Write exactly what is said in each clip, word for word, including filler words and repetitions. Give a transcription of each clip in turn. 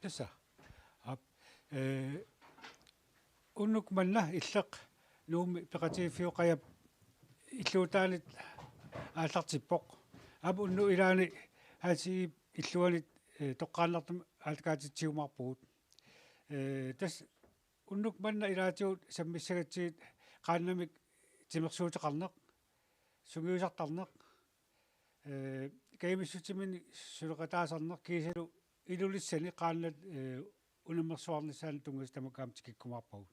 Tassa. Aap. Eh, unnuk manna Illeq Nuummi peqatigiiffiup qajap illuutaanit aallartippoq. Aap, unnuk ilaani Hans Egedep illuanit, eh, toqqaannartumik aallakaatitsigumaarpugut. Eh, tassa unnuk manna ilaatigut sammissagatsigit qaannamik timersuuteqarneq, sungiusartarneq, eh, kajumissutiminnik suleqataasarneq kiisalu Ilulissani qaannat, eh, unammersuarnissaannut tunngasut tamakku aamma tikikkumaarpagut.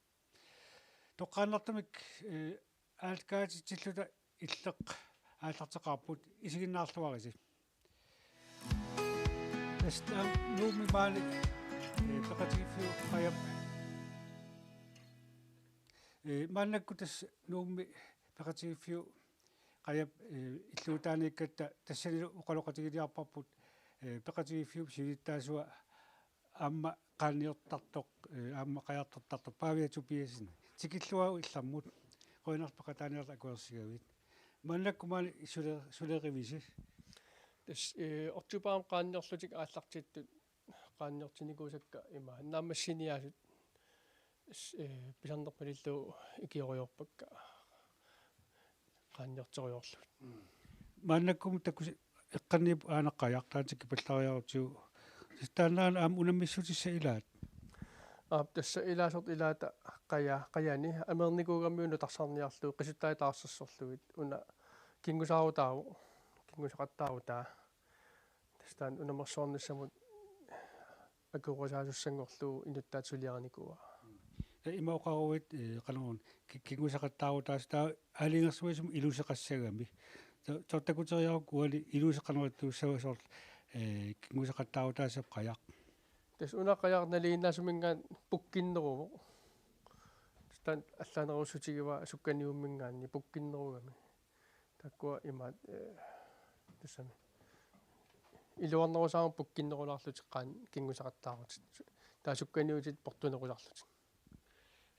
Toqqaannartumik, eh, aallakaatitsilluta Illeq aallarteqqaarput, isiginnaarluarisi. Tassa taanna Nuummi maani, eh, peqatigiiffiup qajap. Eh, maannakkut tassa Nuummi peqatigiiffiup qajap, eh, illuutaaniikkatta tassanilu oqaloqatiginiarparput, eh, peqatigiiffiup siulittaasua aamma qaanniortartoq, eh, aamma qajartortartoq Pavia Tobiassen. Tikilluaritsi illarmut. Qujanarlu peqataaniarlutit akuersigavit. Maannakkut maani sule-, sulerivisi? Tassa, eh, oktobarimi qaanniorlutik aallartittut qaanniortinnikuusakka ima naammassiniaasut, s-, eh, pisarnerpalillu ikioriorpakka qaanniorterujoorlugit. Maannakkut takusi-, eqqanniippoq aana qajaq, taanna tikipallariarutsigu. Tassa taannaana aamma unammissutissat ilaat? Aap, tassa ilaasortat ilaata qaja-, qajani ameernikuugamiuk nutarsarniarlugu qisuttaat taarsersorlugit, una kinngusaarutaavoq, kinngusaqattaarutaa. Tassa taanna unammersuarnissamut akuerisaasussanngorlugu inuttaata suliarinikuuaa. Eh, ima oqaruit, eh, qanoruna ki-, kinnguseqattaarutaasut, taava aalajangersimasumik iluseqassagami. Ta-, taava takuteriarukku uani iluseq qanoq ittuussava, soorlu, eh, kinnguseqattaarutaassap qajaq? Tassa una qajaq nalinginnaasuminngaanniit pukkinneruvoq. Tassa taanna allaanerussutigivaa sukkaniumminngaanniit pukkinnerugami. Taakkua imaat, eh, tassami iluarnerusaarmata pukkinnerulaarlutik qaa-, kinnguseqattaarutit. Taava sukkaniutit portunerulaarlutik.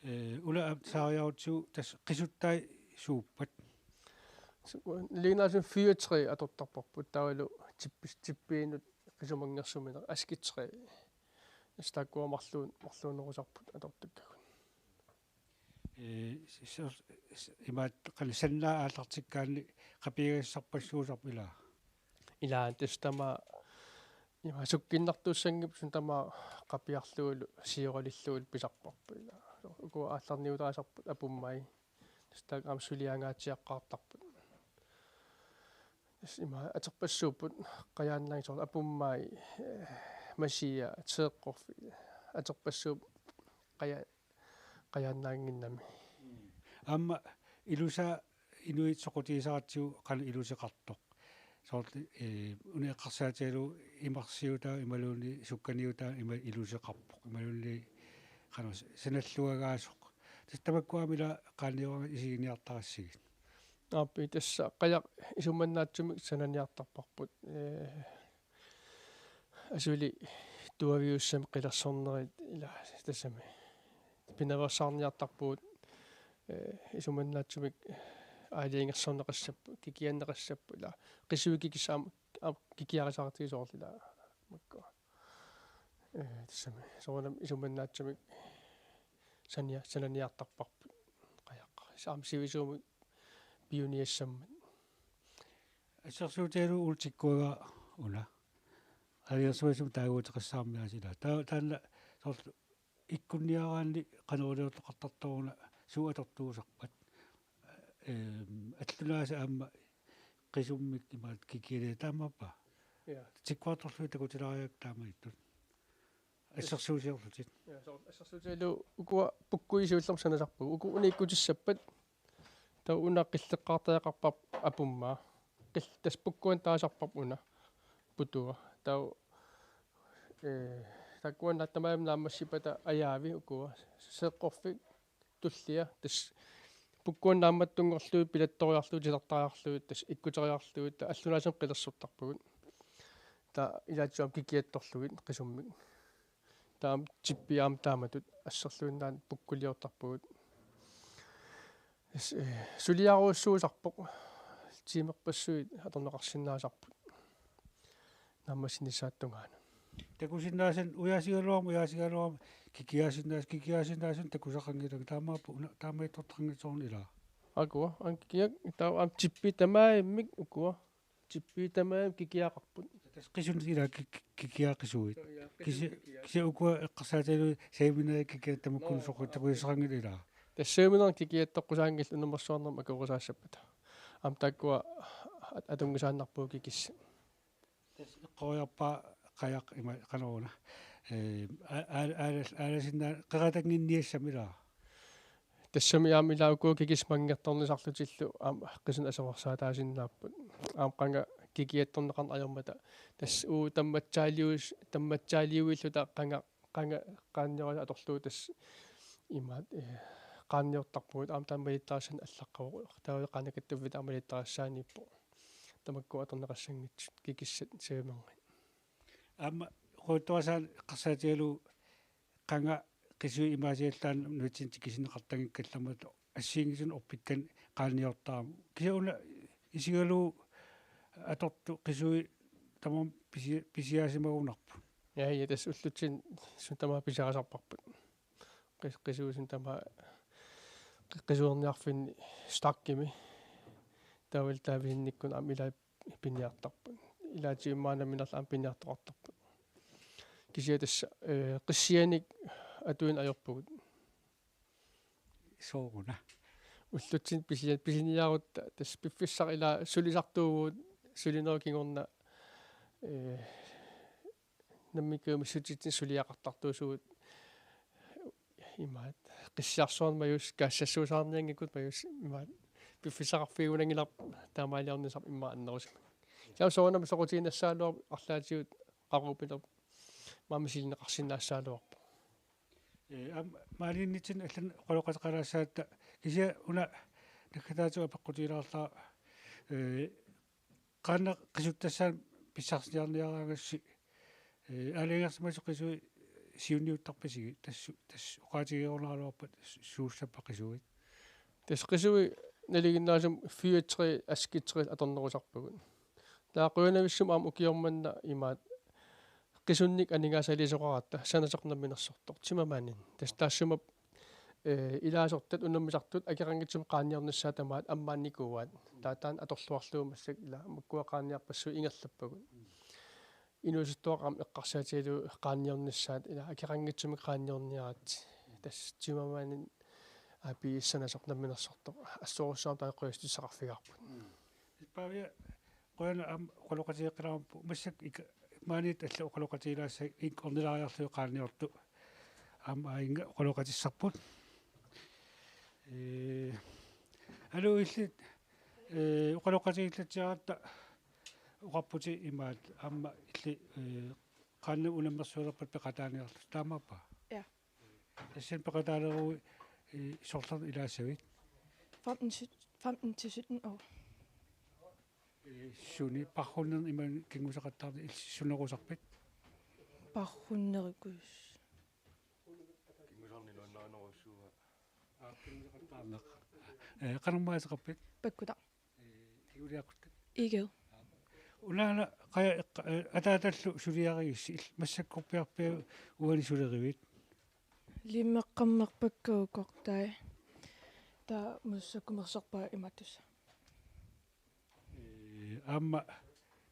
Eh, una saariarutsigu tassa qisuttaat suuppat? Su-, nalinginnaasumik fyrretræ atortarparput, taavalu tippis-, tippiinut qisumanngersumineq asketræ. Tassa taakkua marluun-, marluunerusarput atortakkagut. Eh, s-, s-, s-, imaat qanoq sannaa aallartikkaanni qapiagassarpassuusarpoq ilaa? Ilaa, tassa tamaat ima sukkinnartuussanngippat suna tamaat qapiarlugulu sioralillugulu pisarparput ilaa. Uku aallarniutaasarput apummai. Tassa taakku aamma suliangaatsiaqqaartarput. Tassa ima atorpassuupput qajaannaanngitsut, soorlu apummai, eh, masiaq, teeqqorfik, atorpassuupput qaja-, qajaannaannginnami. Aamma ilusaa inuit soqutigisaratsigu qanoq iluseqartoq. Soorlu, eh, una eqqarsaatigalugu imarsiutaa imaluunniit sukkaniutaa ima iluseqarpoq. Imaluunniit qanoq sanalluagaasoq. Tassa tamakku aamma ila qaanniorama isiginiartarassigit? Aap, tassa qajaq isumannaatsumik sananiartarparput. Eh, asuli tuaviussamik qilersornerit ila tassami pinaveersaarniartarpugut, eh, isumannaatsumik aalajangersorneqassapput, kikianneqassapput ila qisuit kikissat aamma, aamma kikiarisaqartigisoorlu ila makku. Eh, tassami soorunami isumannaatsumik sania-, sananiartarparput qajaq. Aamma sivisuumik piuniassammat. Assersuutigalugu Ultikkuaga una aalajangersimasumik taaguuteqassaarmat aasiit ilaa. Ta-, taanna soorlu ikkunniaraanni qanoq iliortoqartartoruna suut atortuusarpat? Ehm, allunaasat aamma qisummik imaat kikianeq taamaappa? Ja. Tikkuartorlugit takutilaariarakku taamaniittut. Assersuutigalugu. Ja, soorlu assersuutigalugu ukua pukkui siullermik sanasarpagut. Uku una ikkutissappat. Taava una qilleqqaartariaqarparput apummaa. Qil-, tassa pukkuanut taasarparput una putua. Taava, eh, taakkua tamarmik naammassipata ajaavi ukua. Teeqqorfik tullia. Tassa pukkuanut naammattunngorlugit pilattoriarlugit titartariarlugit tassa ikkuteriarlugit taava allunaasumik qilersortarpagut. Taava ilaatigut aamma kikiattorlugit qisummik. Taava aamma tippiit aamma taamatut asserluinnaat pukkuliortarpagut. S-, eh, suliarujussuusarpoq. Tiimerpassuit atorneqarsinnaasarput naammassinissaata tungaanut. Takusinnaasannik ujaasigaluarmat, ujaasigaluarmat, kikiaasinnaas-, kikiaasinnaasunik takusaqanngilanga, taamaappoq una, taamaattortaqanngitsoornak ilaa. Akua, aamma kikiak, taava aamma tippiit tamaavimmik ukua. Tippiit tamaavimmik kikiaqarput. Tassa qisunnik ilaa ki-, ki-, kikiaat qisuit. Kisi-, kisianni ukua eqqarsaatigalugit seminarit kikiat tamakkununnga soqut takusassaqanngillat ilaa. Tassa seminarit kikiat toqqusaanngillat unammersuarnermut akuerisaassappata. Aamma taakkua at-, atunngisaannarpugut kikissat. Tassa eqqoriarpaa qajaq ima qanoruna. Ee, a-, a-, a-, aalasinnaat qeqatannginniassamik ilaa. Tassami aamma ilaa ukua kikissat manngertornisarlutillu aamma qisunik aserorsaataasinnaapput. Aamma qanga kikiattorneqarneq ajormata. Tassa uagut tammatsaalius-, tammatsaaliuilluta qanga, qanga qaanniorisa atorlugu tassa imaat, ee, qaanniortarpugut aamma taamalittarissanik allaqqavoq. Taava qaangiuttavit aamma malittarissaaniippoq. Tamakku atorneqassanngitsut kikissat seminarit. Aamma oqaluttuarisaanik eqqarsaatigalugu qanga qisuit imaasiallaannaq nunatsinni tikisinneqartanngikkallarmata assigiinngitsunik orpikkanik qaanniortarami. Kisianni una isigalugu atortut qisuit tamarmik pisi-, pisiaasimagunarput. Ja, ja, tassa ullutsinni suna tamaat pisiarisarparput. Qis-, qisuit suna tamaat qi-, qisuerniarfinni Starkimi. Taavalu taavisinnikkut aamma ilaa piniartarput. Ilaatigut immaqa nammineerluni aamma piniartoqartarput. Kisianni tassa, ee, qissianik atuineq ajorpugut. Sooruna. Ullutsinni pisia-, pisiniarutta tassa piffissaq ilaa sulisartuuvugut sulinerup kingorna, ee, nammineq missutitsinni suliaqartartuusugut imaat qissiarsuarnik majuussuseq kaassassuusaarnianngikkutta majuussuseq imaat piffissaqarfigiunnanngilarput taamaaliornisarput immaqa annerusumik. Taava soorunami soqutiginnassagaluarpoq arlaatigut qaqugupineq maani misilineqarsinnaassagaluarpoq. Ee, aamma maaniinnitsinni allanik oqaloqateqalaassagatta kisianni una naggataatigut apeqqutigilaarlara, ee, qaannat qisuttassaannik pissarsiniarniaraangassi, ee, aalajangersimasut qisuit siunniuttarpisigit, tassa, tassa oqaatigerunaaraluarpat su-, suussappat qisuit. Tassa qisuit nalinginnaasumik fireogtres askitris atornerusarpagut. Taava qujanavissumik aamma ukioq manna imaat qisunnik aningaasaliisoqaratta sanasoq namminersortoq, tømmermanden. Tassa taassuma, ee, ilaasortat unammisartut akeqanngitsumik qaanniornissaat tamaat ammaannikuuaat. Taava taanna atorluarlugu massakkut ilaa makkua qaanniarpassuit ingerlappagut. Inuusuttuaqqat aamma eqqarsaatigalugu qaanniornissaat ilaa akeqanngitsumik qaanniorniaritsi. Tassa tømmermanden A/S sanasoq namminersortoq assorujussuarmik taanna qujassuteqarfigaarput. Paavia, qujanaq aamma oqaloqatigeqqilaarput massakkut ika-, maaniittut allat oqaloqatigilaassagit ornilaariarlugit qaanniortut aamma aajuna oqaloqatissarput. Ee, aluu illit, ee, oqaloqatigiillatsiaratta oqarputit imaat aamma illit, ee, qaannamut unammersuulerpat peqataaniarlutit, taamaappa? Ja. Tassani peqataaleruit, ee, sorlerneq ilaassavit? Femten til, femten til sytten år. Ee, suni parrunnerni imaluunniit kinguseqattaarnerni illit sunerusarpit? Parrunnerikuus. Kingusarneq nuannarinerussuuaa. Aa, kinguseqattaarneq. Ee, qanormaa ateqarpit? Pakkutaq. Ee, kingulliaqquttat? Egede. Unaana qaja eqqa-, ee, ataatallu suliarigissi, il-, massakkorpiarpiaat uani sulerivit? Limeqqammerpakka ukortai. Taava massakkumersorpaa imaattussaq. Ee, aamma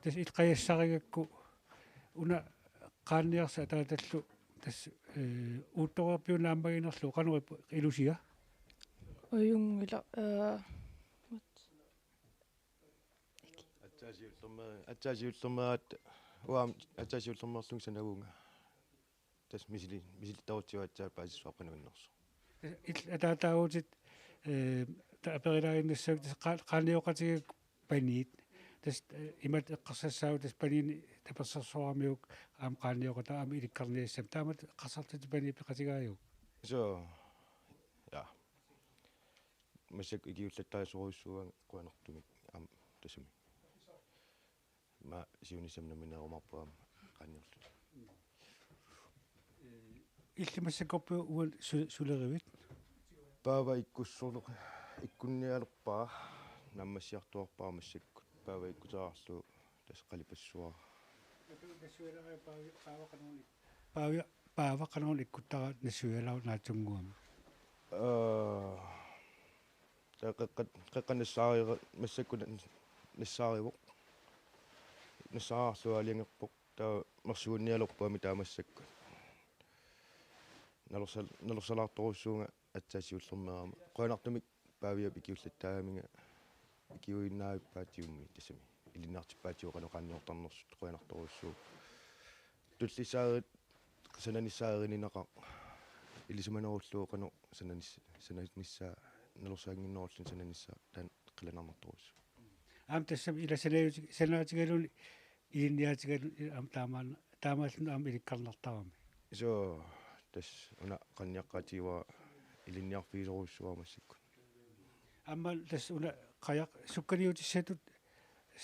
tassa illit qajassarigakku una qaanniarsaq ataatallu tassa, ee, uuttoreerpiuk naammaginerlugu, qanoq ippa, ilusia? Ajunngilaq, ee, aatsaat siullermee-, aatsaat siullermeeraat uanga aatsaat siullermeerlunga sanavunga. Tassa misili-, misilittarutsigu aatsaat paasissuaqqinnavinnersoq. Illit ataataagutit, ee, ta-, aperilaaginnassavit tassa qa-, qaannioqatigiit paniit. Tassa, ee, imatut eqqarsassaagut tassa paniini tapersersoramiuk aamma qaannioqataa aamma ilikkarniassammat. Taamatut eqqarsarlutit paniit peqatigaajuk? Suu. Ja. Massakkut ikiullattaarujussuuara qujanartumik aamma tassami. Aamma siunissami nammineerumaarpunga aamma qaanniorluta. Illit massakkorpiaq uani su-, sulerivit? Paava ikkussorlu-, ikkunnialerpara, naammassiartuaarpara massakkut. Paava ikkuteqarlugu tassa qalipassuara. Paavia, Paava qanormi ikkuttara nassuialaaruk naatsunnguamik? Aa, tassa qeqqa-, qeqqanut nassaariga-, massakkut nassaarivoq. Nassaarlugu aalajangerpoq. Taava mersugunnialerpoq aamma taava massakkut. Nalursal-, nalursalaartorujussuuvunga aatsaat siullermeerama. Qujanartumik Paaviap ikiullattaagaminga ikiuinnavippaatigut tassami. Ilinniartippaatigut qanoq qaanniortarnersut qujanartorujussuuvoq. Tullissaariit sananissaarinninaqaaq. Ilisimanerullugu qanoq sananis-, sananissaa nalursaaginnarlugu sananissaa taanna qilanaarnartorujussuuvoq. Aamma tassami ila sanajuti-, sanaatigaluni ilinniaatigaluni aamma taamaan-, taamaalluni aamma ilikkarnartarami. Suu, tassa una qanniaqqaatigivara ilinniarfigisorujussuuara massakkut. Aamma tassa una qajaq sukkaniutissatut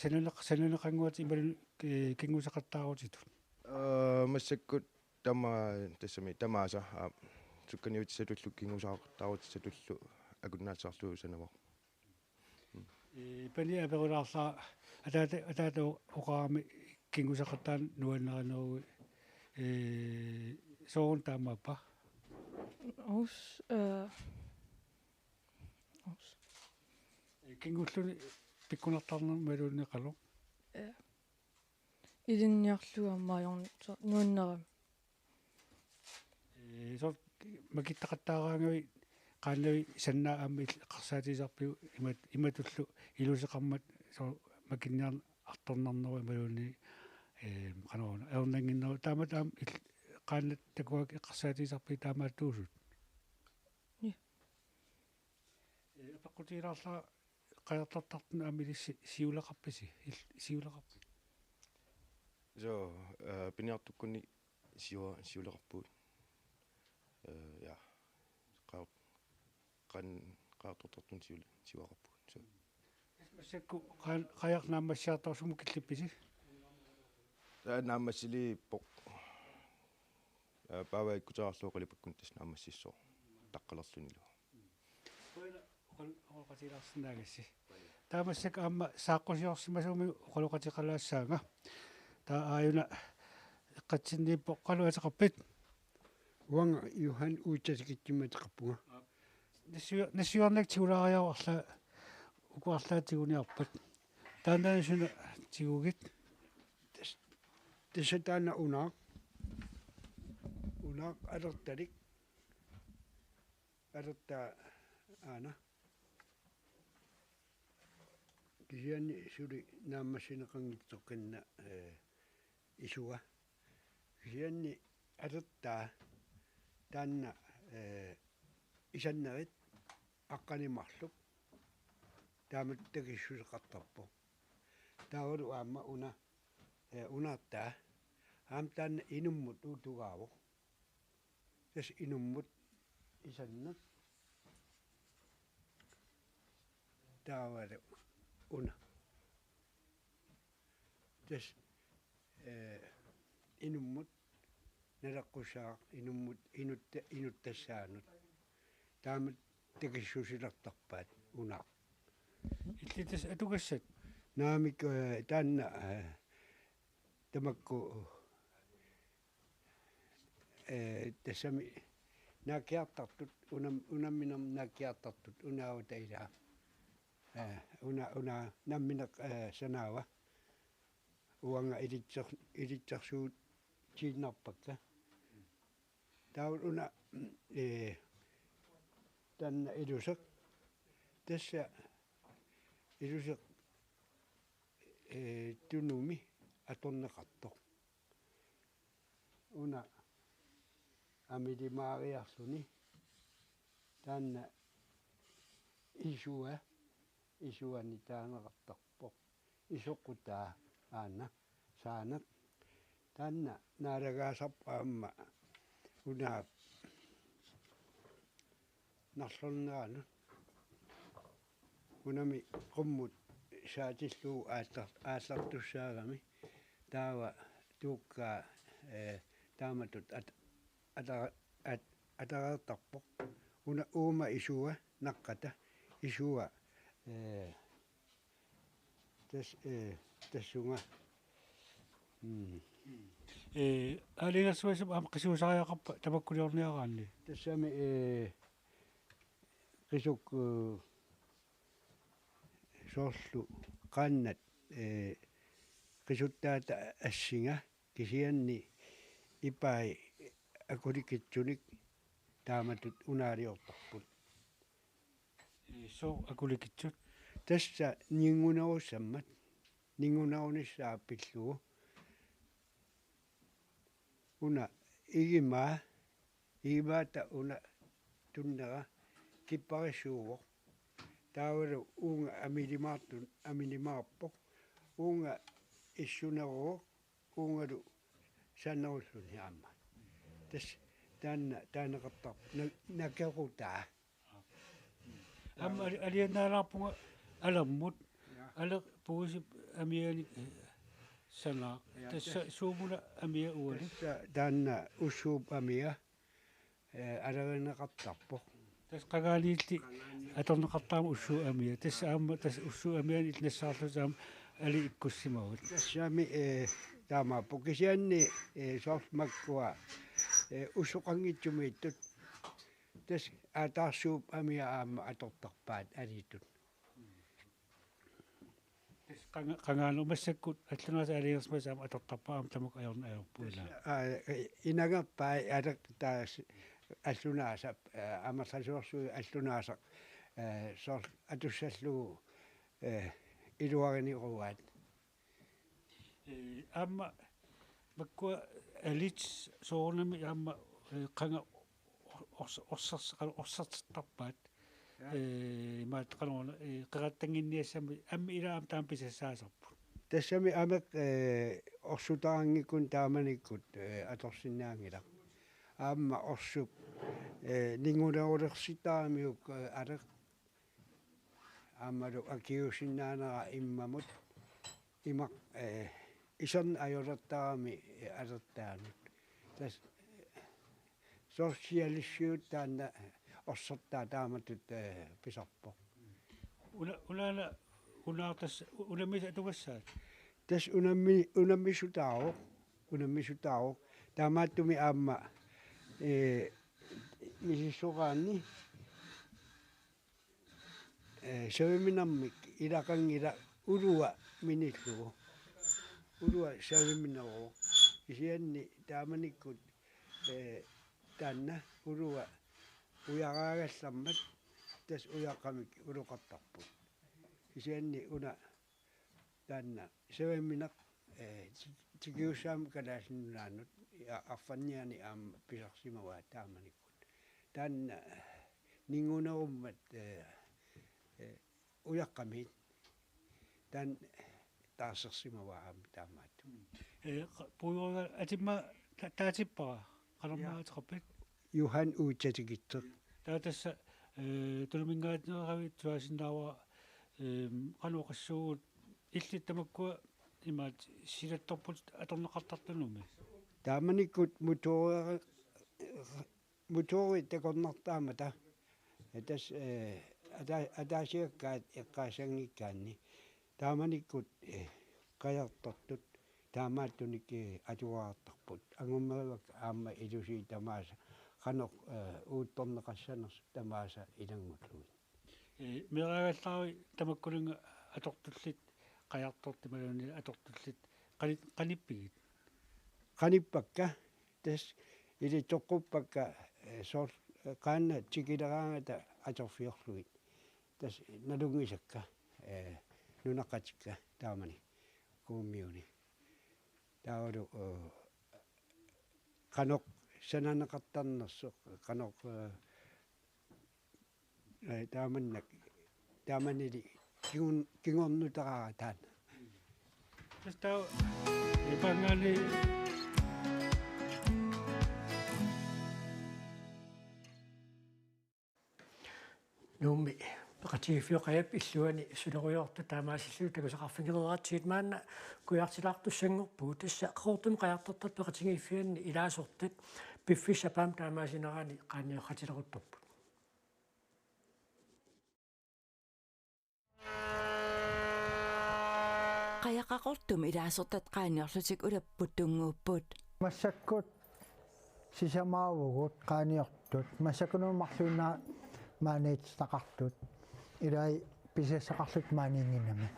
sananeq-, sananeqannguatit imaluunniit, ee, kinguseqattaarutitut? Aa, massakkut tama-, tassami tamaasa, aa, sukkaniutissatullu kinguseqattaarutissatullu akunnaatsarlugu sanavara. Ee, Pania aperulaarlara ataata, ataata oqarami kinguseqattaarneq nuannarineruvoq, ee, sooruna taamaappa? Us, øh, us. Ee, kingulluni pikkunartarneq imaluunniit qanoq? Ja. Ilinniarlugu aamma ajornitsoq nuannarami. Ee, soorlu makittaqattaaraangavit qaannavit sannaat aamma il-, eqqarsaatigisarpiuk imat-, imatullu iluseqarmat soorlu makinniarneq artornarneruvoq imaluunniit, ee, qanoruna ajornannginneruvoq taamatut aamma il-, qaannat takuakka eqqarsaatigisarpiuk taamaattuusut? Ja. Ee, apeqqutigilaarlara qajartortartunut aamma ilissi siuleqarpisi? Il-, siuleqarpit? Suu, ee, piniartukkunni siua-, siuleqarpugut. Ee, ja. Qaa-, qan-, qajartortartunut siule-, siuaqarpugut. Suu. Massakkut qan-, qajaq naammassiartoq sumut killippisi? Taava naammassiliippoq. Ee, Paava ikkuteqarlugu qalipakkunni tassa naammassissaaq. Taqqalerlunilu. Qujanaq oqal-, oqaloqatigilaassaagassi. Taava massakkut aamma saaqqusiorsimasuummik oqaloqateqalaassaanga. Taava aajuna eqqatsinniippoq, qanoq ateqarpit? Uanga Johan Uitasikitsimik ateqarpunga. Nassui-, nassuiarniarlugu tigulaariaruk arlaat, uku arlaat tiguniarpat. Taanna suna tigugit? Tas-, tassa taanna unaaq. Unaaq alertalik. Alertaa aana. Kisianni suli naammassineqanngitsoq qinna, ee, isua. Kisianni alertaa taanna, ee, isannerit aqqaneq-marluk taamatut takissuseqartarpoq. Taavalu aamma una, ee, unaartaa. Aamma taanna inummut uuttugaavoq. Tassa inummut isanneq. Taavalu una. Tassa, ee, inummut naleqqussaaq inummut inutta-, inuttassaanut. Taamatut takissusilertarpaat unaaq. Illit tassa atugassat? Naamik, ee, taanna, ee, tamakku, ee, tassami naakkiartartut, unam-, unamminermi naakkiartartut, unaavata ilaa. Ee, una, una nammineq, ee, sanaava. Uanga ilitser-, ilitsersuutiinnarpakka. Taava una, ee, taanna iluseq. Tassa iluseq, ee, tunumi atorneqartoq. Una amilimaariarluni taanna isua, isuani taaneqartarpoq. Isoqutaa aana saaneq. Taanna naalagaasarpoq aamma unaap narlorneranut. Unami qummut saatillugu aallar-, aallartussaagami taava tuukkaa, ee, taamatut at-, ata-, at-, atareertarpoq. Una uuma isua naqqata isua, ee, tas-, ee, tassunga. Mm. Ee, aalajangersimasumik aamma qisuusariaqarpa tamakkuliorniaraanni? Tassami, ee, qisuk, ee, soorlu qaannat, ee, qisuttaata assinga kisianni ipai akulikitsunik taamatut unaaliortarput. Ee, sooq akulikitsut? Tassa ningunerussammat, ningunerunissaa pillugu. Una igimaa, igimaata una tunnera kipparissuuvoq. Taavalu uunga amilimaartun, amilimaarpoq. Uunga issuneruvoq, uungalu sannerulluni aamma. Tassa taanna taaneqartarpoq na-, nakerutaa. Aamma ali-, alianaalaarpunga alammut. Ja. Aleq puisip amianik, ee, sanaaq. Ja, tassa tas-, suumuna amia uani? Tassa taanna ussuup amia, ee, alerineqartarpoq. Tassa qangaaniilli atorneqartarami ussuup amia. Tassa aamma tassa ussuup amianik illit nassaarlutit aamma ali ikkussimavat. Tassami, ee, taamaappoq kisianni, ee, soorlu makkua, ee, ussoqanngitsumiittut. Tassa aataarsuup amia aamma atortarpaat alitut. Tassa qanga-, qangaanut massakkut allunaasaq aalajangersimasut aamma atortarpaat aamma tamakku ajorneq ajorput ilaa. Tassa, aa, inagerpai aleq taas allunaasaq, aa, amerlasoorsuit allunaasaq, aa, soorlu atussallugu, aa, iluarineruaat. Ee, aamma makkua alit soorunami aamma, ee, qanga or-, ors-, orsers-, qanga orsertarpaat. Ja. Ee, imaattoqarneruna, ee, qeqattannginniassammat aamma ilaa aamma taama pisassaasarput. Tassami ameq, ee, orsutaraanngikkuni taamanikkut, ee, atorsinnaanngilaq. Aamma orsup, ee, ningunerulersittaramiuk, ee, aleq aammalu akiuussinnaanera immamut imaq, ee, iserneq ajolertarami, ee, alertaanut. Tassa, ee, soorlu sialissiut taanna, ee, orsertaa taamatut, ee, pisarpoq. Una, unaana, unaana tassa u-, unammisut atugassaat? Tassa unammi-, unammisutaavoq, unammisutaavoq. Taamaattumik aamma, ee, misissoraanni ee, saviminermik ilaqanngilaq ulua minillugu. Ulua savimineruvoq. Kisianni taamanikkut, ee, taanna ulua ujaraagallarmat tassa ujaqqamik uloqartarput. Kisianni una taanna savimineq, ee, ti-, tikiussaammat Kalaallit Nunaannut, ja, arfanniani aamma pisarsimavaa taamanikkut. Taanna ningunerummat, ee, ee, ujaqqamiit. Taanna taarsersimavaa aamma taamaattumik. Ee, qa-, puigoriga atimma ta-, taatippara, qanormaa ateqarpit? Johan Uutsatikitseq. Taava tassa, ee, Tunuminngaanneeravit tuaasinnaavara, eem, qanoq oqassuugut illit tamakkua imaattoq silattorput atorneqartartunumi? Taamanikkut motoori-, motoori takornartaammata. Tassa, ee, ata-, ataasiakkaat eqqaassanngikkaanni. Taamanikkut, ee, qajartortut taamaattunik, ee, atuartarput. Angummerivakka aamma ilusi tamaasa qanoq, ee, uuttorneqassanersut tamaasa ilanngullugit. Ee, meeraagallaarui tamakkuninnga atortullit, qajartortut imaluunniit atortullit qani-, qanippigit? Qanippakka, tassa ilitsoqquppakka, ee, soorlu, ee, qaannat tikileraangata atorfiorlugit. Tassa nalunngisakka, ee, nunaqqatikka taamani Kuummiuni. Taavalu, ee, qanoq sananeqartarnersoq, qanoq, ee, ee, taamannak, taamanili kingun-, kingornutaraara taanna. Tassa taava, ee, paangaani Nuummi peqatigiiffiup qajap illuani sulerujoortut taamaasillutik takusaqarfigileratsigit maanna kujaartilaartussanngorpugut. Tassa Qaqortumi qajartortata peqatigiiffianni ilaasortat piffissap aamma taamaasinerani qaanniortitsileruttorput. Qajaq Qaqortumi ilaasortat qaaniorlutik ulapput tunnguupput. Massakkut sisamaavugut qaaniortut. Massakkununnga marluinnaq maaniititaqartut. Ilai pisassaqarlutik maaniinnginnami.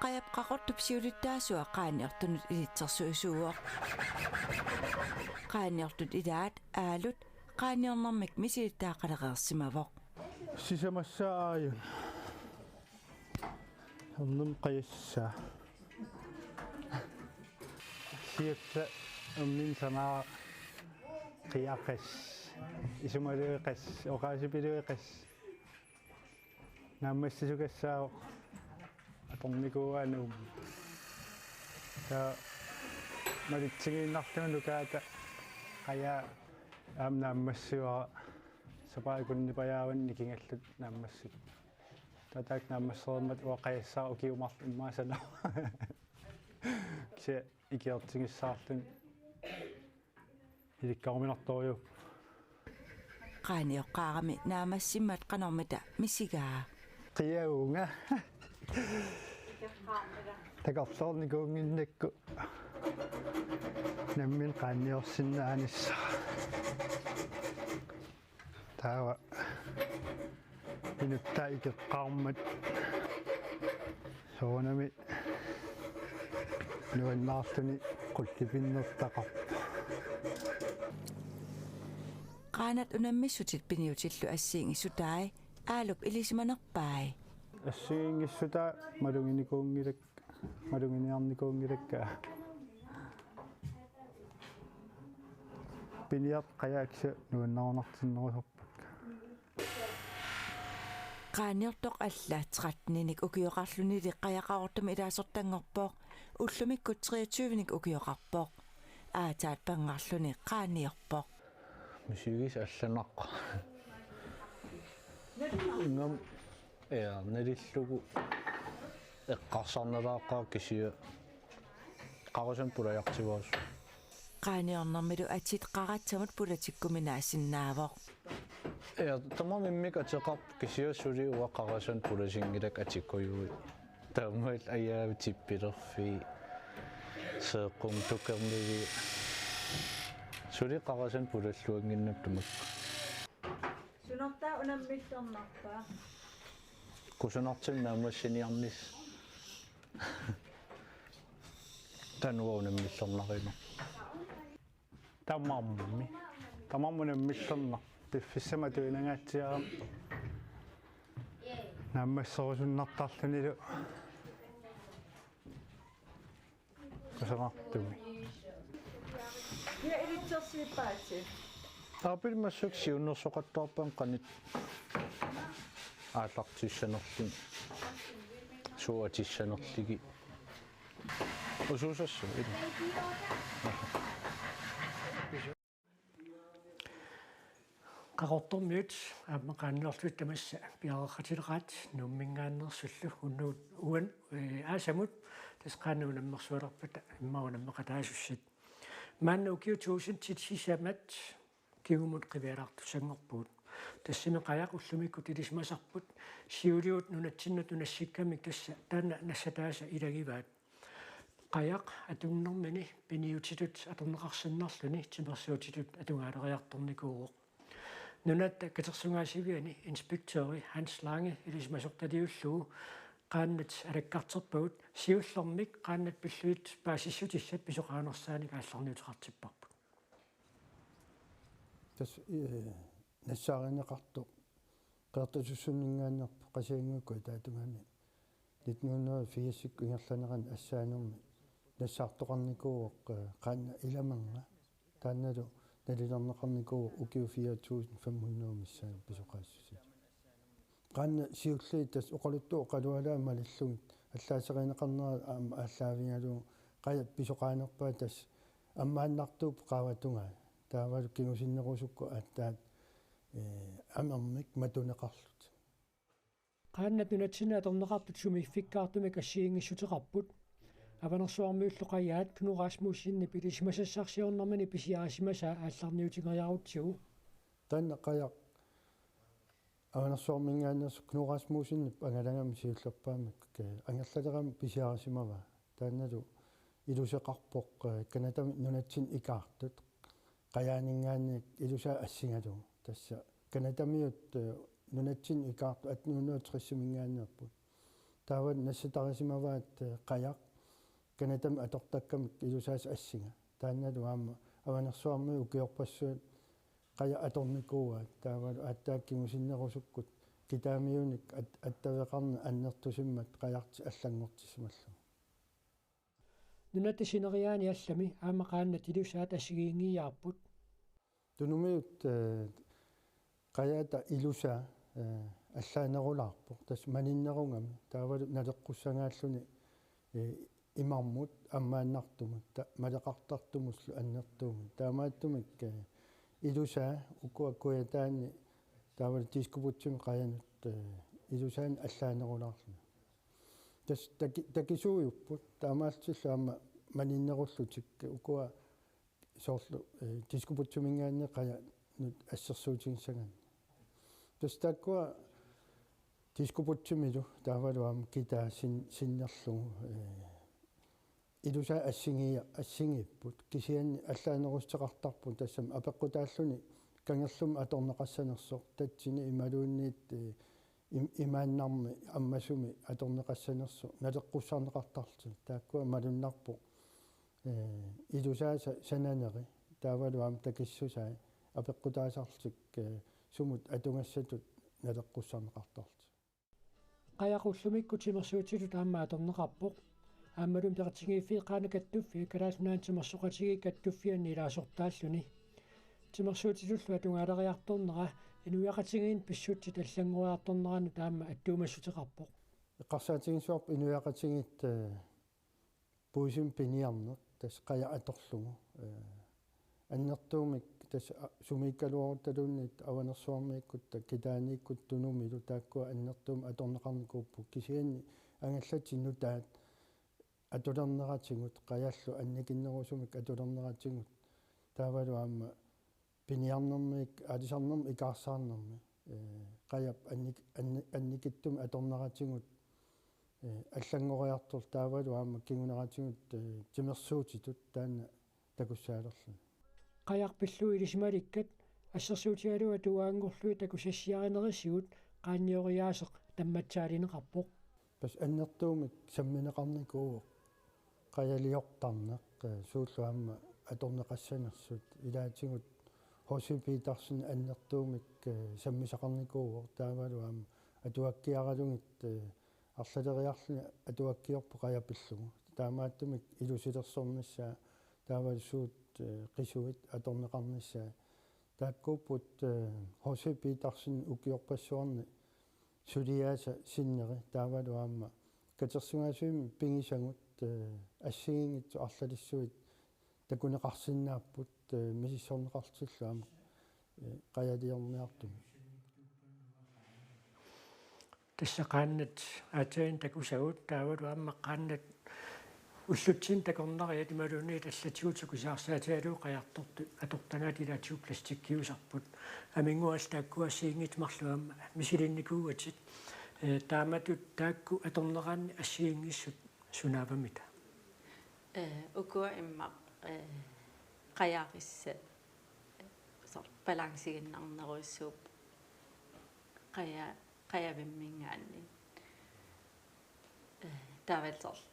Qajaq Qaqortup siulittaasua qaaniortunut ilitsersuisuuvoq. Qaaniortut ilaat Aalut qaaniornermik misilittagaqalereersimavoq. Sisamassaa aajuna. Ernermut qajassaa. Siulleq erniinnaq sanaa qiaqas. Isumalueqas, oqaasipilueqas. Naammassisukassaavoq atornikuuaa Nuummi. Taava malitsigiinnarlugu nukaata qajaa aamma naammassivara, sapaatip akunnipajaavanni nikingalluta naammassivara. Taava taakku naammassereermata uanga qajassara ukiut marluk immaqa sanavara. Kisianni ikiortigissaarluni ilikkaruminartorujuuvoq. Qaanioqqaarami naammassimmat qanormita misigaa. Qiagunga. Takorloornikuunnginnakku nammineq qaaniorsinnaanissara. Taava inuttaa ikeqqaarmat soorunami nuannaarluni qullipinnertaqarpoq. Qaannat unammissutit piniutillu assigiinngissutai Aalup ilisimanerpai. Assigiinngissutaa maluginikuunngilakka, maluginiarnikuunngilakka. Piniartut qajaat kisianni nuannarunartinnerusarpakka. Qaaniortoq alla tretteninik ukioqarlunili Qajaq Qaqortumi ilaasortanngorpoq, ullumikkut treogtyvenik ukioqarpoq. Aataat pangarluni qaaniorpoq. Misigisat allanut. Ingammik, ja, nalillugu eqqarsarnalaaqaaq kisianni qarasanik pulajartivaasut. Qaaniornermilu atit qaratsamut pulatikkuminaassinnaavoq. Ja, tamarmik immikkut ateqarput kisianni suli uanga qarasanik pulasinngilakka atikkujuit. Taamaammat ajaavit tippilerfii, seeqqumut tukernivi. Suli qarasanik pulalluannginnama tamakku. Sunartaa unammillernarpa? Kusanartumik naammassiniarnissaq. Taanna uanga unammillernaruma. Tamarmi. Tamarmi unammillernarpoq. Piffissami atuinangaatsiarami. Naammasserusunnartarlunilu. Kusanartumik. Ja, ilitsersuippaatsi. Aapil massakkut siunnersoqattaarpaat qanoq aallartissanerlugit. Suut atissanerlugit. Usuusassu, ila. Qaqortormiut aamma qaaniorlutik tamassa piareersatileraat Nuumminngaanneersullu unnugu uani, ee, aasamut tassa qaannat unammersualerpata immaqa unammeqataasussat. Maanna ukiut tuusintit sisamat kingumut qivialaartussanngorpugut. Tassami qajaq ullumikkut ilisimasarput, siuligut nunatsinnut unassikkamik tassa taanna nassataasa ilagivaat. Qajaq atunnermini piniutitut atorneqarsinnarluni timersuutitut atugaaleriartornikuuvoq. Nunatta katersugaasiviani inspektøri Hans Lange ilisimasortaliullugu qaannat alakkarterpagut siullermik qaannat pillugit paasissutissat pisoqaanersaanik aallarniuteqartipparput. Tassa, ee, nassaarineqartoq Qeqertasussunninngaanneerpoq Qasigiannguit Kujataata tungaani nitten hundrede og firsikkut ingerlanerani assaanermi nassaartoqarnikuuvoq, ee, qaannat ilamernga. Taannalu nalilerneqarnikuuvoq ukiut fire tusind fem hundrede missaanni pisoqaassuseq. Qaannat siulliit tassa oqaluttuat oqalualaat malillugit allaaserineqarnera aamma aallaavigalugu qajap pisoqaanerpaat tassa ammaannartuupput qaavatungaa. Taavalu kingusinnerusukkut aatsaat, ee, amermik matuneqarlutik. Qaannat nunatsinni atorneqartut sumiiffikkaartumik assigiinngissuteqarput. Avanersuarmiullu qajaat Knud Rasmussenip ilisimasassarsiornermini pisiarisimasaa aallarniutigeriarutsigu. Taanna qajaq Avanersuarminngaanneersoq Knud Rasmussenip angalagami siullerpaamik, ee, angerlalerami pisiarisimavaa. Taannalu iluseqarpoq, eh, Canadami nunatsinni ikaartut. Qajaaninngaanniit ilusaa assigalugu. Tassa Canadamiut, eh, nunatsinni ikaartut attenhundrede og tresiminngaanneerput. Taava nassatarisimavaat, eh, qajaq Canadami atortakkamik ilusaasa assiga. Taannalu aamma Avanersuarmiut ukiorpassuit qajaq atornikuuaat. Taavalu aatsaat kingusinnerusukkut kitaamiunik at-, attaveqarneq annertusimmat qajartik allanngortissimallugu. Nunatta sineriaani allami aamma qaannat ilusaat assigiinngiiaarput. Tunumiut, eh, qajata ilusaa, eh, allaanerulaarpoq. Tassa maninnerugami. Taavalu naleqqussagaalluni, eh, imarmut ammaannartumut, ta-, maleqartartumullu annertuumik. Taamaattumik, eh, ilusaa ukua kujataani taavalu diskobugtimi qajanut, eh, ilusaani allaanerulaarluni. Tassa taki-, takisuujupput, taamaallutillu aamma maninnerullutik ukua soorlu, eh, diskobugtiminngaanniit qajanut assersuutigissagaanni. Tassa taakkua diskobugtimilu taavalu aamma kitaa sin-, sinnerlugu, eh, ilusaa assigia-, assigiipput, kisianni allaanerussuteqartarput tassami apeqqutaalluni kangerlummi atorneqassanersoq, tatsini imaluunniit, eh, im-, imaannarmi ammasumi atorneqassanersoq naleqqussarneqartarlutik. Taakkua malunnarpoq, eh, ilusaasa sananeri taavalu aamma takissusai apeqqutaasarlutik, eh, sumut atugassatut naleqqussarneqartarlutik. Qajaq ullumikkut timersuutitut aamma atorneqarpoq. Aammalumi peqatigiiffiit Qaannat Kattuffiat Kalaallit Nunaanni Timersoqatigiit Kattuffianni ilaasortaalluni. Timersuutitullu atugaaleriartornera inuiaqatigiinni pissutsit allanngoriartorneranut aamma attuumassuteqarpoq. Eqqarsaatiginngisaannarpoq inuiaqatigiit, eh, puisumik piniarneq, tassa qajaq atorlugu, eh, annertuumik tassa a-, sumiikkaluaruttaluunniit Avanersuarmiikkutta, kitaaniikkutta Tunumilu taakkua annertuumik atorneqarnikuupput, kisianni angallatit nutaat atulerneratigut, qajallu annikinnerusumik atulerneratigut, taavalu aamma piniarnermik, aalisarnermik, ikaarsaarnermik, eh, qajap annik-, anni-, annikitsumik atorneratigut, eh, allanngoriartorlutik taavalu aamma kinguneratigut, eh, timersuutitut taanna takussaalerluni. Qajaq pillugu ilisimalikkat assersuutigalugu atugaanngorlugit takusassiarinerisigut qaannioriaaseq tammatsaalineqarpoq. Tassa annertuumik sammineqarnikuuvoq. Qajaliortarneq, eh, suullu aamma atorneqassanersut, ilaatigut H C Petersen annertuumik, eh, sammisaqarnikuuvoq, taavalu aamma atuakkiaralugit, eh, arlaleriarluni atuakkiorpoq qajaq pillugu. Taamaattumik ilusilersornissaa, taavalu suut, eh, qisuit atorneqarnissaat. Taakkuupput, eh, H C Petersen ukiorpassuarni suliaasa sinneri, taavalu aamma katersugaasivimmi pigisagut, eh, assigiinngitsut arlalissuit takuneqarsinnaapput, eh, misissorneqartillu aamma, eh, qajaliorniartumik. Tassa qaannat aatsaat takusagut taavalu aamma qaannat ullutsinni takornariat imaluunniit allatigut sukusaarsaatigalugu qajartortut atortagaat ilaatigut plastikkiusarput. Aminnguallu taakkua assigiinngitsut marluk aamma misilinnikuugatit. Eh, taamatut taakku atorneraanni assigiinngissut sunaavamita? Eh, ukua immaqa, eh, qajarissat, soorlu balanciginnarnerujussuupput qaja-, qajavimminngaanniit. Eh, taavalu soorlu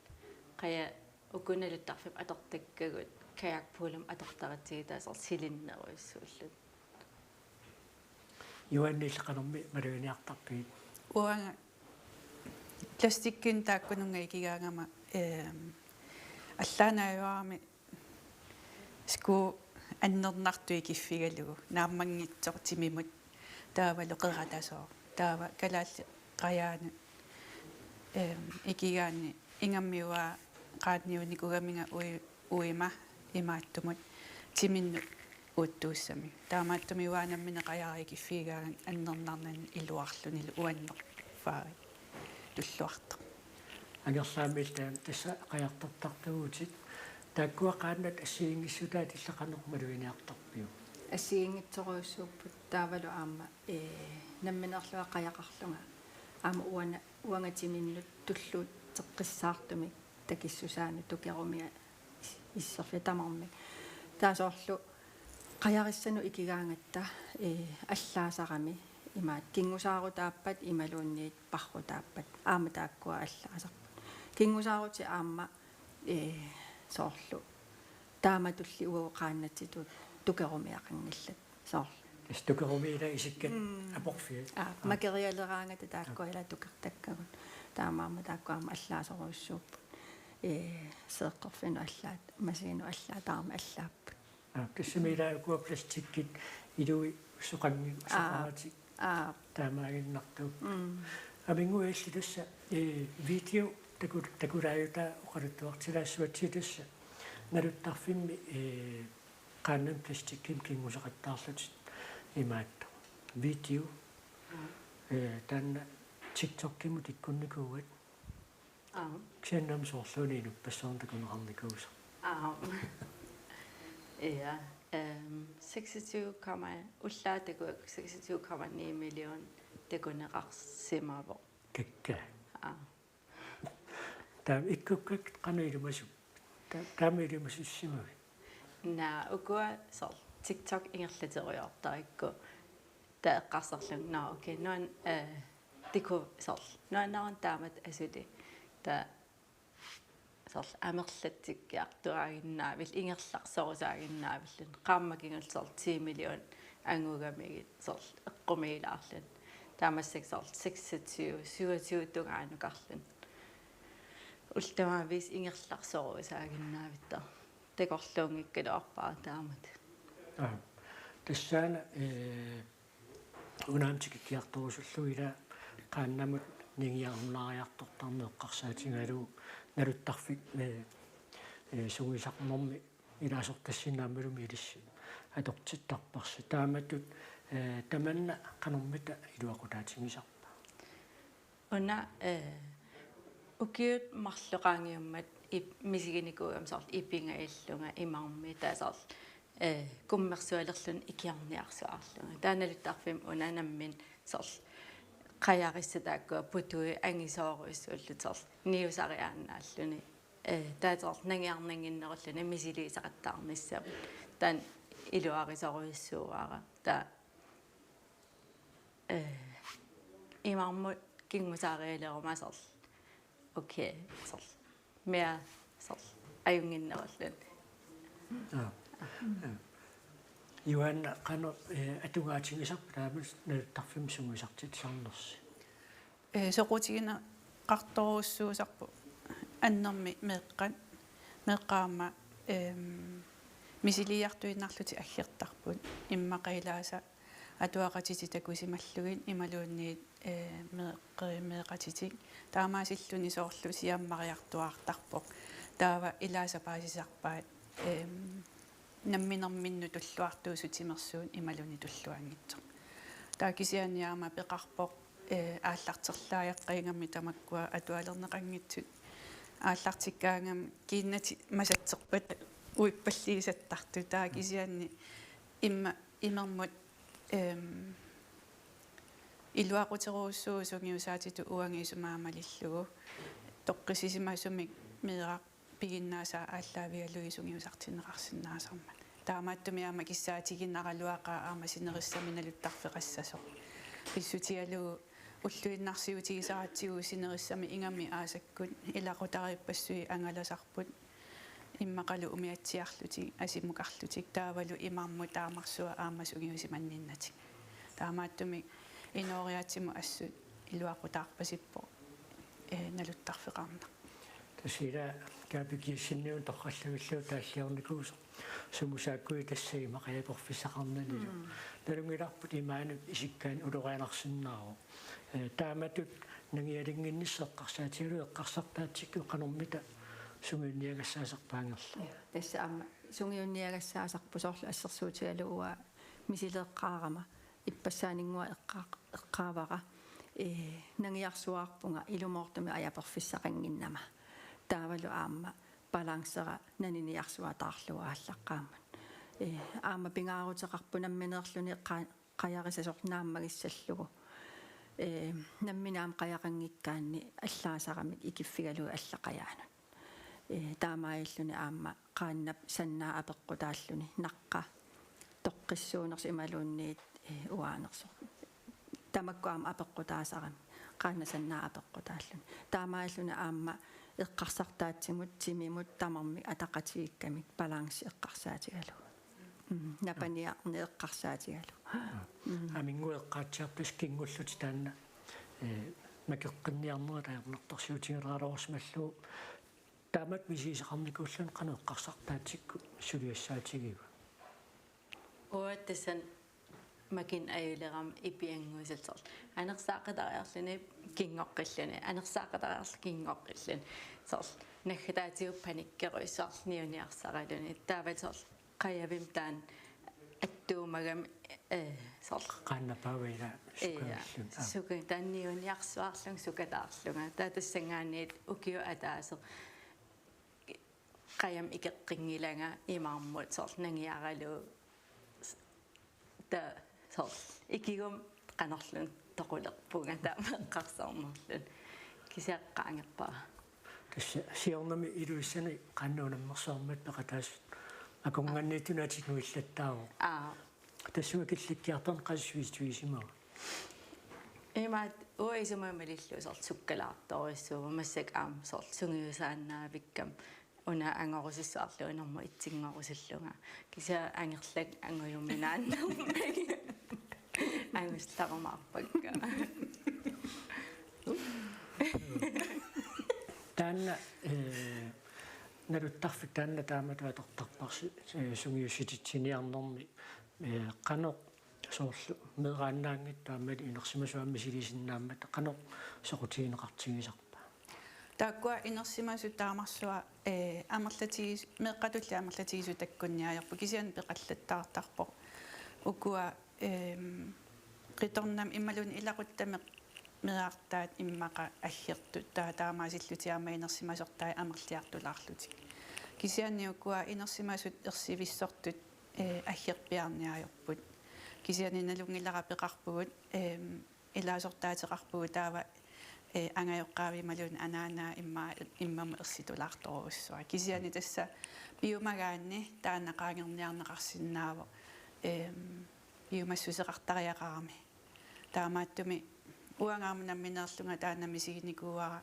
qajaq uku naluttarfimmut atortakkagut kajakpullimut atortaratsigit taava soorlu silinnerujussuullutik. Juaannillu qanormi maluginiartarpigit? Uanga plastikkinik taakkununnga ikigaangama, ehm, allaanajuarami skuut annernartut ikiffigalugu, naammanngitsoq timimut, taavalu qeratasooq, taava kalaallit qajaanut, ehm, ikigaanni ingammik uanga qaanniunikuugaminga ui-, uima imaattumut timinnut uuttuussamik. Taamaattumik uanga nammineq qajaq ikiffigigaangat annernarnani iluarlunilu uannerfaarit tulluartoq. Angerlaamillu taanna tassa qajartortartuuvutit. Taakkua qaannat assigiinngissutaat illit qanoq maluginiartarpiuk? Assigiinngitsorujussuupput taavalu aamma, ee, nammineerlunga qajaqarlunga aamma uanga, uanga timinnut tulluutseqqissaartumik takissusaanut tukerumiat is-, isserfik tamarmik. Taava soorlu qajarissanut ikigaangatta, ee, allaasarami imaat kinngusaarutaappat imaluunniit parrutaappat aamma taakkua allaasarput. Kinngusaarutit aamma, ee, soorlu taamatulli uagut qaannatsitut tukerumiaqanngillat soorlu. Tassa tukerumiit ila isikkat Mm. aporfiat. Aa, Aa. makerialeraangata taakkua ila tukertakkagut. Taamaammat taakku aamma allaasorujussuupput. Ee, seeqqorfinnut allaat, masiinut allaat, taama allaapput. Aa, tassami ila ukua plastikkit ilui soqanngik Aa. soqaratik Aa, taamaaginnartuupput. Mm. Aminnguilli tassa, ee, video taku-, takulaajutaa oqaluttuartilaassuatsigit tassa naluttarfimmi, ee, qaannamik plastikkimik kinngusaqattaarlutit imaattoq. Video, Mm. ee, taanna TikTokimut ikkunnikuuat. Aa. Kisianni aamma soorluuna inuppassuarnut takuneqarnikuusoq. Aa. Ja, ehm, seksogtyve komma, ullaat takuakku seksogtyve komma ni million takuneqarsimavoq. Kakkaak. Aa. Taava ikkukkakka qanoq ilimasut? Ta-, taama ilimasussimavit? Naa, ukua soorlu TikTok ingerlaterujoortarikku. Taava eqqarsarlunga, nå, okay, nuan-, eh, tiku soorlu. Nuannarun taamatut asuli. Taava soorlu amerlatsikkiartuaaginnaavilluni, ingerlarsorusaaginnaavilluni. Qaammat kingulleq soorlu ti million angugamigit soorlu eqqumiilaarluni. Taava massakkut soorlu seksogtyve, syvogtyve tungaanukarluni. Ullut tamaviisa ingerlarsorusaaginnaavittara. Takorluunngikkaluarpara taamatut. Aa. Tassaana, ee, una aamma tikikkiartorusullugu ila qaannamut nangiarunnaariartortarneq eqqarsaatigalugu naluttarfik, ee, ee, sungiusarnermi ilaasortassinnaammalumi ilissi atortittarparsi. Taamatut, ee, tamanna qanormita iluaqutaatigisarpa? Una, eh, ukiut marluk qaangiummat ip-, misiginikuugama soorlu ipingajallunga imarmi taava soorlu, eh, kummersualerluni ikiorniarsuarlunga. Taava naluttarfimmi una nammineq soorlu qajarissat taakkua putui angisoorujussuullutik soorlu niusariaannaalluni. Eh, taava soorlu nangiarnannginnerulluni misiliisaqattaarnissamut. Taanna iluarisorujussuuara. Taava eh, imarmut kinngusaarialeruma soorlu. Okay, soorlu. Mere soorlu. Ajunnginnerulluni. Aa. Aa. Johanna, qanoq, eh, atugaatigisarpa taama naluttarfimmi sungiusartitsisarnersi? Ee, soqutigineqartorujussuusarpoq annermik meeqqat, meeqqat aamma, ehm, misiliiartuinnarlutik aggertarput. Immaqa ilaasa atuaqatitit takusimallugit imaluunniit, ee, meeqqerimeeqatitik. Taamaasilluni soorlu siammariartuaartarpoq. Taava ilaasa paasisarpaat, ehm, namminerminnut tulluartuusut timersuut imaluunniit tulluanngitsoq. Taava kisianni aamma peqarpoq, eh, aallarterlaajaqqajagamik tamakkua atualerneqanngitsut aallartikkaangamik kiinnatik masatserpata uippalliisattartut. Taava kisianni imma-, imermut, ehm, iluaquterujussuuvoq sungiusaatitut uanga isumaga malillugu toqqissisimasumik meeraq piginnaasaa aallaavigalugit sungiusartinneqarsinnaasarmat. Taamaattumik aamma kissaatiginaraluaqaaq aamma sinerissami naluttarfeqassasoq. Pissutigalugu ulluinnarsiutigisaratsigu sinerissami ingammik aasakkut ilaqutariippassuit angalasarput immaqalu umiatsiarlutik, asimukarlutik, taavalu imarmut taamarsuaq aamma sungiusimanninnatik. Taamaattumik inooriaatsimut assut iluaqutaarpasippoq, ee, naluttarfeqarneq. Tassa ila Kaapi Kielsenip torrallagillugu taalliornikuusoq sumut saakkuit tassa immaqa aporfissaqarnanilu. Mm. Nalunngilarput imaanut isikkaanni ulorianarsinnaavoq. Ee, taamatut nangialinnginnissaq eqqarsaatigalugu eqqarsartaatsikkut qanormita sungiunniagassaasarpa Angerla? Ja, tassa aamma sungiunniagassaasarpoq soorlu assersuutigalugu uanga misileeqqaarama ippassaaninnguaq eqqaa-, eqqaavara, ee, nangiarsuaarpunga ilumoortumik aporfissaqannginnama. Taavalu aamma balancera naniniarsuataarlugu aallaqqaammut. Ee, aamma pingaaruteqarpoq nammineerluni qa-, qajarisasoq naammagissallugu. Ee, nammineq aamma qajaqanngikkaanni allaasaramik ikiffigalugit allaqajaanut. Ee, taamaalilluni aamma qaannap sannaa apeqqutaalluni, naqqa toqqissuunersoq imaluunniit, ee, uaanersoq. Tamakku aamma apeqqutaasarami, qaannap sannaa apeqqutaalluni. Taamaalilluni aamma eqqarsartaatsimut, timimut, tamarmik ataqatigiikkamik balanci eqqarsaatigalugu. Mm, napaniarneq eqqarsaatigalugu. Mm. Aminnguit eqqaatsiarput tassa kinngullutit taanna, ee, makeqqinniarnerit ajornartorsiutigilaarsimallugu. Taamatut misigisaqarnikuulluni qanoq eqqarsartaatsikkut suliassaatigiva? Uanga tassani makineq ajulerama ipiannguisat soorlu. Anersaaqatariarluni kingoqqilluni, anersaaqatariarluni kingoqqilluni. Soorlu naggataatigut panikkerujussuarluni niuniarsaraluni. Taavalu soorlu qajavimmi taanna attuumagami, ee, soorlu. Qaannap paavaa ilaa, ee, sukavilluni. Aa. Suka-, taanna niuniarsuarlunga sukataarlunga. Taava tassanngaanniit ukiup ataaseq qajamut ikeqqinngilanga imarmut soorlu nangiaralugu. Taava soorlu ikiguma qanorluunniit toqulerpunga taama eqqarsarnerluni. Kisianni qaangerpara. Tassa siornami Ilulissani qaannap unammersuarmata peqataasut akornanniittunik atunuillattaavoq. Aa. Tassunga killikkiartorneq qassit suisituisimava? Imaattoq uanga isumaga malillugu soorlu sukkalaartorujussuuvoq, massakkut aamma soorlu sungiusaannaavikkama. Una angorusussuarluinermut itinngorusullunga. Kisianni angerlakka angujuminaannermik. Angusillarumaarpakka. Taanna, ee, naluttarfik taanna taamatut atortarparsi, ee, sungiussititsiniarnermi, ee, qanoq soorlu meeraannaanngitsoq aammalu inersimasut aamma misiliisinnaammata qanoq soqutigineqartigisarpa? Taakkua inersimasut taamarsuaq, ee, amerlatigis-, meeqqatulli amerlatigisut takkunniarput, kisianni peqallattaartarpoq. Ukua, eem, qitornamik imaluunniit ilaquttanik meerartaat immaqa aggertut, taa-, taamaasillutik aamma inersimasortai amerliartulaarlutik. Kisianni ukua inersimasut ersivissortut, ee, aggerpiarniarput. Kisianni nalunngilara peqarpugut, eem, ilaasortaateqarpugut taava, ee, angajoqqaavik imaluunniit anaanaa immaqa immamut ersitulaartorujussuaq. Kisianni tassa piumagaanni taanna qaangerniarneqarsinnaavoq, eem, piumassuseqartariaqarami. Taamaattumik uanga aamma nammineerlunga taanna misiginikuuara,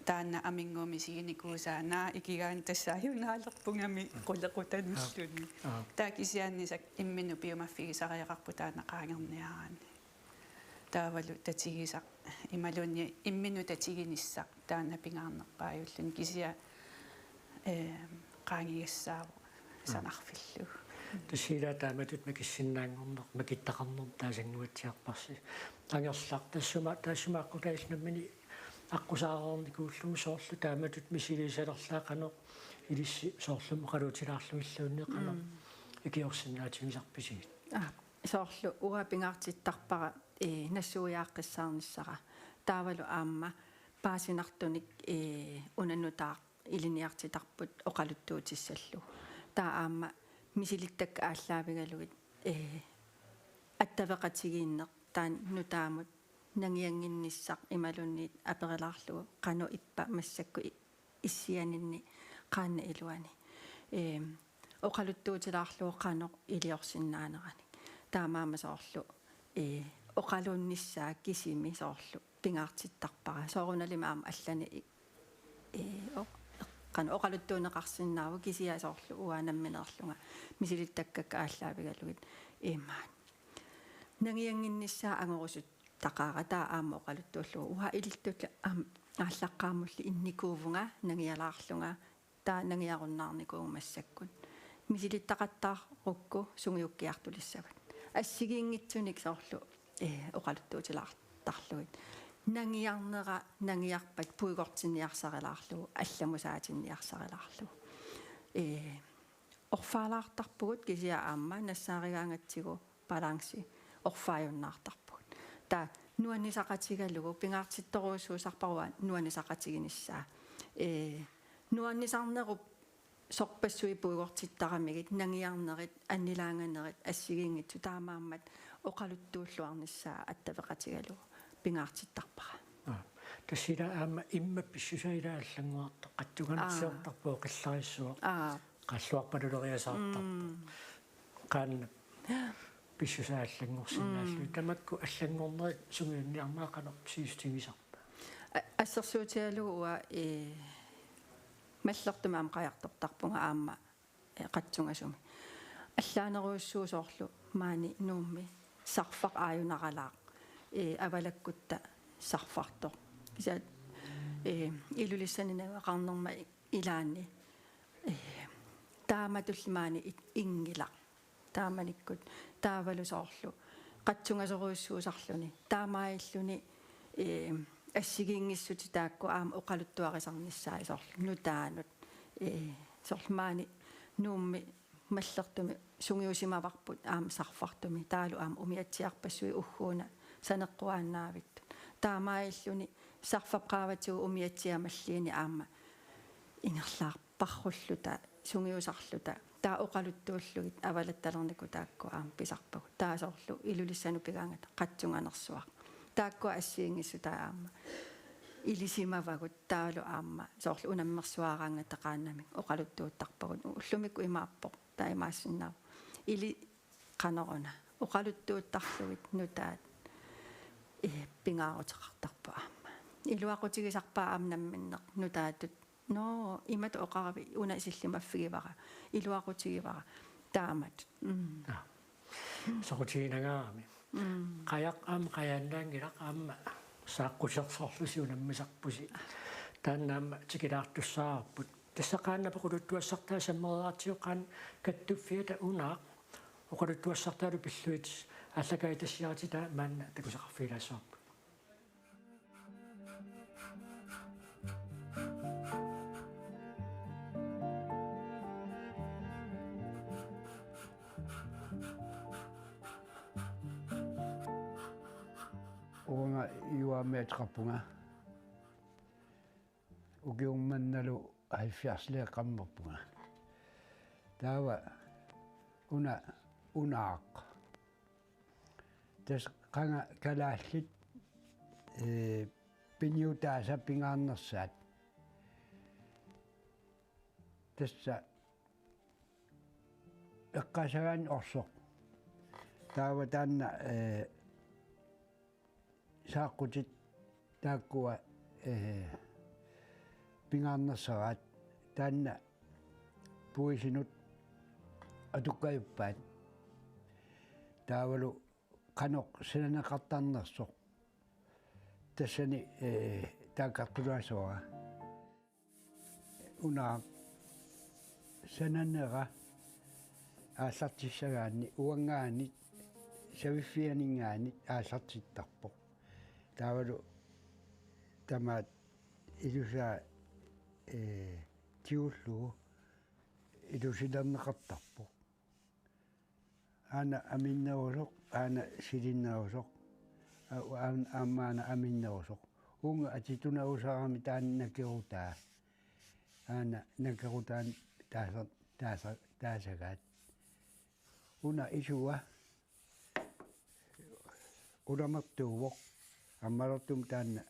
taanna Aminnguup misiginikuusaa, naak ikigaanni tassa ajunaalerpungami qulequtanilluni. Aa. Aa. Taava kisianni tassa imminut piumaffigisariaqarpoq taanna qaangerniaraanni. Taavalu tatigisaq imaluunniit imminut tatiginissaq taanna pingaarnerpaajulluni, kisianni, ee, qaangigassaavoq sanarfillugu. Tassa ilaa taamatut makissinnaanngorneq, makittaqarnermut taasannguatsiarparsi. Angerlartoq taassuma, taassuma aqqutaalluni nammineq aqqusaareernikuullugu soorlu taamatut misiliisalerlaa qanoq ilissi soorlu oqaluutilaarlugilluunniit qanoq, mm, ikiorsinnaatigisarpisigit. Aa, soorlu uanga pingaartittarpara, ee, nassuiaaqqissaarnissara. Taavalu aamma paasinartunik, ee, una nutaaq ilinniartitarput oqaluttuutissallugu. Taava aamma misilittakkat aallaavigalugit, ee, attaveqatigiinneq taanna nutaamut nangiannginnissaq imaluunniit aperilaarlugu qanoq ippa massakkut i-, issianinni qaannap iluani. Eem, oqaluttuutilaarlugu qanoq iliorsinnaaneranik. Taamaammat soorlu, ee, oqaluunnissaa kisimi soorlu pingaartittarpara. Soorunalimi aamma allanik i-, ee, o-, qanoq oqaluttuunneqarsinnaavoq, kisianni soorlu uanga nammineerlunga misilittakkakka aallaavigalugit imaat. Nangiannginnissaa angorusuttaqaara, taava aamma oqaluttuullugu uanga ilittut aamma aallaqqaammulli innikuuvunga nangialaarlunga, taava nangiarunnaarnikuuvunga massakkut. Misilittaqattaarukku sungiukkiartulissavat. Assigiinngitsunik soorlu, ee, oqaluttuutilaartarlugit. Nangiarnera nangiarpat puigortinniarsarilaarlugu, allamusaatinniarsarilaarlugu. Ee, orfaalaartarpugut kisianni aamma nassaarigaangatsigu balanci orfaajunnaartarpugut. Taava nuannisaqatigalugu pingaartittorujussuusarpara uanga nuannisaqatiginissaa. Ee, nuannisarnerup sorpassuit puigortittaramigit, nangiarnerit, annilaanganerit assigiinngitsut, taamaammat oqaluttuulluarnissaa attaveqatigalugu pingaartittarpara. Aa. Tassa ila aamma imma pissusaa ila allanngorartoq, qatsunganersiortarpoq, aa, oqillarissuaq. Aa. Qalluarpaluleriasaartarpoq. Mm. Qaannap pissusaa allanngorsinnaalluni. Mm. Tamakku allanngornerit sungiunniarmata qanoq sivisutigisarpa? A-, assersuutigalugu uanga, ee, mallertumik aamma qajartortarpunga aamma, ee, qatsungasumik. Allaanerujussuuvoq soorlu maani Nuummi sarfaq aajunaralaaq, ee, avalakkutta sarfartoq. Kisianni, ee, Ilulissani najugaqarnerma ilaanni, ee, taamatulli maani it-, inngilaq. Taamanikkut taavalu soorlu qatsungasorujussuusarluni. Taamaalilluni, ee, assigiinngissutit taakku aamma oqaluttuarisarnissaat soorlu nutaanut. Ee, soorlu maani Nuummi mallertumik sungiusimavarput aamma sarfartumik. Taavalu aamma umiatsiarpassuit ugguuna saneqquaannavittut. Taamaalilluni sarfap qaavatigut umiatsiamalliini aamma ingerlaarparulluta, sungiusarluta, taava oqaluttuullugit avalattalernikuut taakku aamma pisarpagut. Taava soorlu Ilulissanut pigaangata qatsunganersuaq. Taakkua assigiinngissutaat aamma ilisimavagut, taavalu aamma soorlu unammersuaraangata qaannamik oqaluttuuttarpagut. Ullumikkut imaappoq, taamaassinnaavoq. Ili qanoruna. Oqaluttuuttarlugit nutaat, ee, pingaaruteqartarpoq aamma. Iluaqutigisarpaat aamma namminneq nutaatut. Nå, imatut oqaravit, una sillimaffigivara. Iluaqutigivara. Taamatut. Mm. Aa. Soqutiginagaaramik. Mm. Qajaq aamma qajaannaanngilaq, aamma saaqqusersorlusi unammisarpusi. Taanna aamma tikilaartussaavarput. Tassa qaannap oqaluttuassartaa sammereeratsigu, qaannap kattuffiata Unaaq oqaluttuassartaalu pillugit aallakaatitassiarititaa maanna takusaqarfigilaassavarput. Uanga Juaami ateqarpunga. Ukiummannalu halvfjerdsileeqqammerpunga. Taava una Unaaq. Tassa qanga kalaallit, ee, piniutaasa pingaarnersaat. Tassa eqqaasagaanni Orsoq. Taava taanna, ee, saaqqutit taakkua, ee, pingaarnersaraat, taanna puisinut atukkajuppaat. Taavalu qanoq sananeqartarnersoq. Tassani, ee, taakkartulaassavara. Una sananera aallartissagaanni uanngaanniit saviffianinngaanniit aallartittarpoq. Taavalu tamaat ilusaa, ee, tigullugu ilusilerneqartarpoq. Aana aminnerusoq, aana silinnerusoq, a-, aan-, aamma aana aminnerusoq. Uunga atitunerusarami taanna nakerutaa. Aana nakerutaani taasa-, taasa-, taasagaat. Una isua ulamertuuvoq, ammalortumik taanna,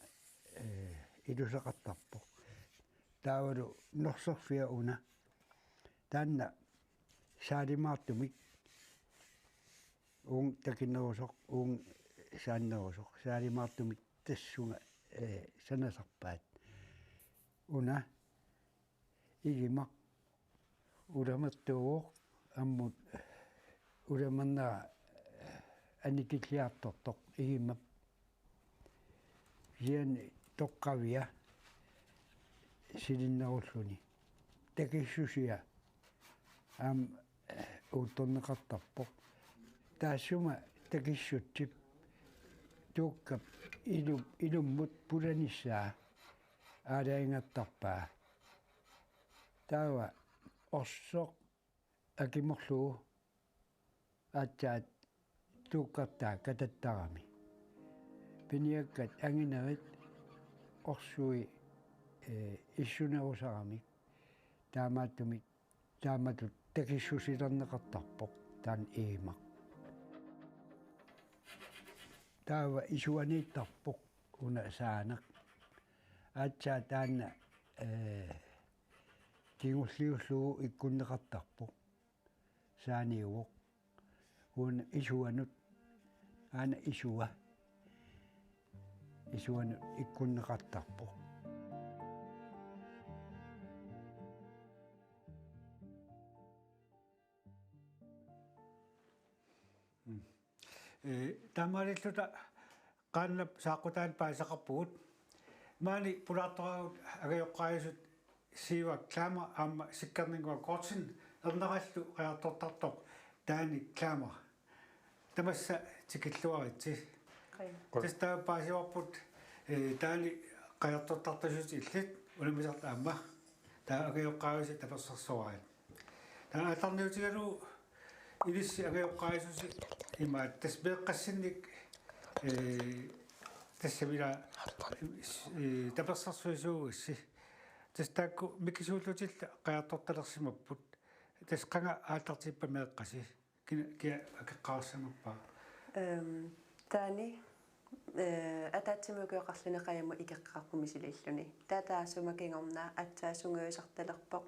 ee, iluseqartarpoq. Taavalu norserfia una. Taanna saalimaartumik, uunga takinerusoq, uunga saannerusoq, saalimaartumik tassunga, ee, sanasarpaat. Una Igimaq ulamertuuvoq, ammut ulamernera annikilliartortoq Igimap. Kisianni toqqavia silinnerulluni. Takissusia aamma uuttorneqartarpoq. Taassuma takissutsip Tuukkap ilu-, ilummut pulanissaa aalajangertarpaa. Taava Orsoq akimorlugu aatsaat Tuukkartaa katattarami. Piniakkat anginerit Orsui, ee, issunerusaramik, taamaattumik taamatut takissusilerneqartarpoq taanna Igimaq. Taava isuaniittarpoq una Saaneq. Aatsaat taanna, ee, kingulliullugu ikkunneqartarpoq. Saaniuvoq. Uani isuanut, aana isua. Isuanut ikkunneqartarpoq. Mm. Ee, taamaalilluta qaannap saaqqutaani paasisaqarpugut. Maani pulaartoraarput angajoqqaajusut Siva Klammer aamma Sikkerninnguaq Gortsen, ernerallu qajartortartoq Daani Klammer. Tamassa tikilluaritsi. Qaa. Tassa taava paasivarput, ee, Daani qajartortartussatut illit, unammisartut aamma. Taava angajoqqaajusi tapersersoraat. Taava aallarniutigalugu ilissi angajoqqaajussusi imaat, tassa meeqqassinnik, ee, tassami ila, ee, tapersersuisuugassi. Tassa taakku mikisuullutillu qajartortalersimapput. Tassa qanga aallartippa meeqqasi? Kina, kia akeqqaarsimappa? Ehm, Daani, eh, ataatsimut ukioqarluni qajamut ikeqqaarpoq misiliilluni. Taava taassuma kingorna aatsaat sungiusartalerpoq.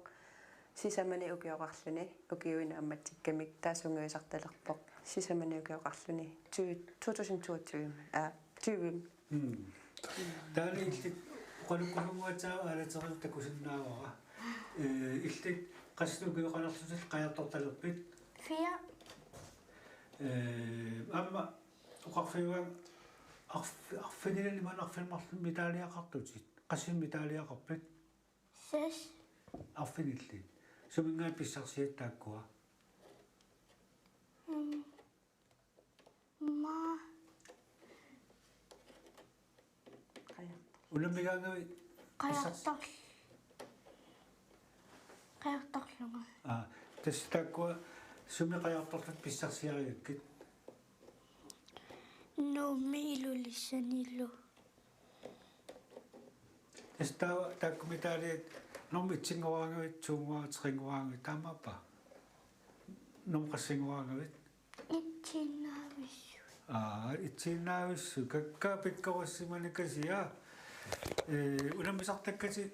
Sisamanik ukioqarluni, ukiuinut ammatsikkamik taava sungiusartalerpoq. Sisamanik ukioqarluni tyve, to tusind toogtyve. Aa, tyve. Mm. Taanna illit oqalukkusunnguatsiaat aalateriarlunga takusinnaavara. Ee, illit qassinik ukioqalerlutit qajartortalerpit? Fire. Ee, aamma oqarfigaanga arf-, arfinilinni maani arfineq-marlunni medaljaqartutit. Qassinik medaljaqarpit? Seks. Arfinillit. Suminngaanniit pissarsiat taakkua? Mm. Maa. Qajaq. Unammigaangavit? Qajartor-, qajartorlunga. Aa, tassa taakkua sumi qajartorlutit pissarsiarigakkit? Nuummi Ilulissanilu. Tassa taava taakku medaljet nummer et-inngoraangavit, to-nngoraangavit, tre-nngoraangavit, taamaappa? Nummer qassinngoraangavit? Et-innaavissuit. Aa, et-innaavissuit. Kakkaak pikkorissimani kasiat. Ee, unammisartakkatit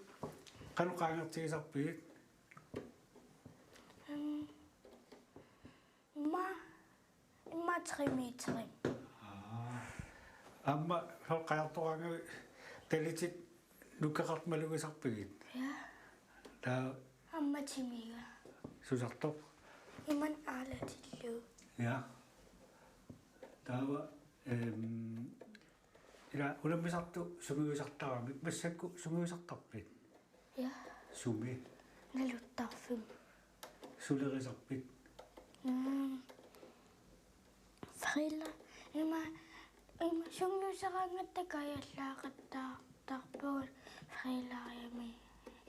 qanoq qaangertigisarpigit? Mm. Immaqa, immaqa tre meter. Aa. Aamma soorlu qajartoraangavit talitit nukkeqartut malugisarpigit? Ja. Taava? Aamma timiga. Susartoq? Imannak aalatillugu. Ja. Taava, ehm, ila unammisartut sungiusartaramik, massakkut sungiusartarpit? Ja. Sumi? Naluttarfimmi. Sulerisarpit? Mm. Frila, ima, ima sungiusaraangatta kajallaaqattaartarpugut Frilariami,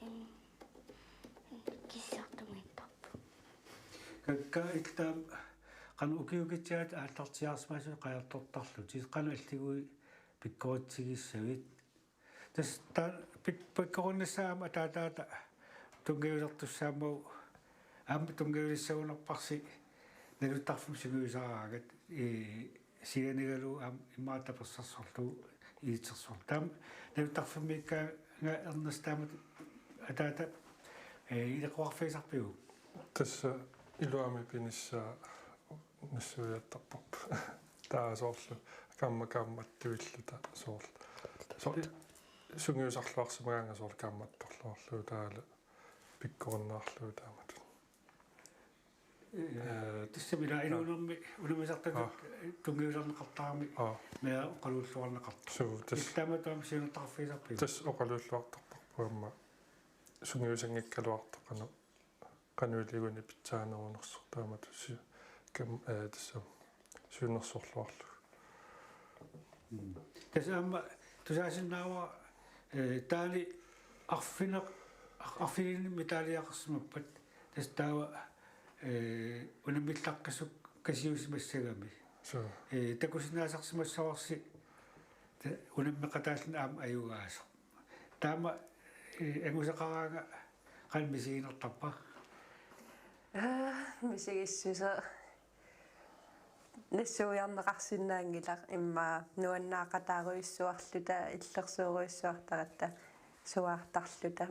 im, kissartumiittarpugut. Kakkaak, illit aamma qanoq ukiukitsiaat aallartiaarsimasut qajartortarlutit, qanoq illiguit pikkoritsigissavit? Tassa taanna pik-, pikkorinnissaa aamma ataataata tunngavilertussaammagu, aamma tunngavilissagunarparsi naluttarfimmi sungiusaraangat, ee, sianigalugu aamma immaqa tapersersorlugu ilitsersorlugu. Taava naluttarfimmiikkaanga Ernest, taamatut ataata, ee, ileqqoqarfigisarpiuk? Tassa iluamik pinissaa nassuiaattarparput. Taava soorlu kaamma kaammattuilluta soorlu. Soorlu sungiusarluarsimagaangat soorlu kaammattorluarlugu taavalu pikkorinnaarlugu taamatut. Ee, ee, tassami ila, aa, inuunermi unammisartakkat, aa, tunngavilerneqartaramik, aa, meeraq oqaluulluarneqartoq. Suu, tassa. Illit taamatut aamma siunertaqarfigisarpiuk? Tassa oqaluulluartarparput aamma sungiusanngikkaluartoq qanoq qanoq iligunik pitsaanerunersoq taamatut si-, kam-, ee, tassa siunnersorluarlugu. Mm. Tassa aamma tusaasinnaavara, ee, Daani arfineq-, ar-, arfinilinni medaljaqarsimappat. Tassa taava, ee, unammillaqqissukkasiusimassagami. Suu. Ee, takusinnaasarsimassavarsi ta-, unammeqataalluni aamma ajugaasoq. Taama, ee, angusaqaraangat qanoq misiginartarpa? Aa, misigissuseq. Nassuiarneqarsinnaanngilaq, immaqa nuannaaqataarujussuarluta illersuurujussuartaratta. suaartarluta.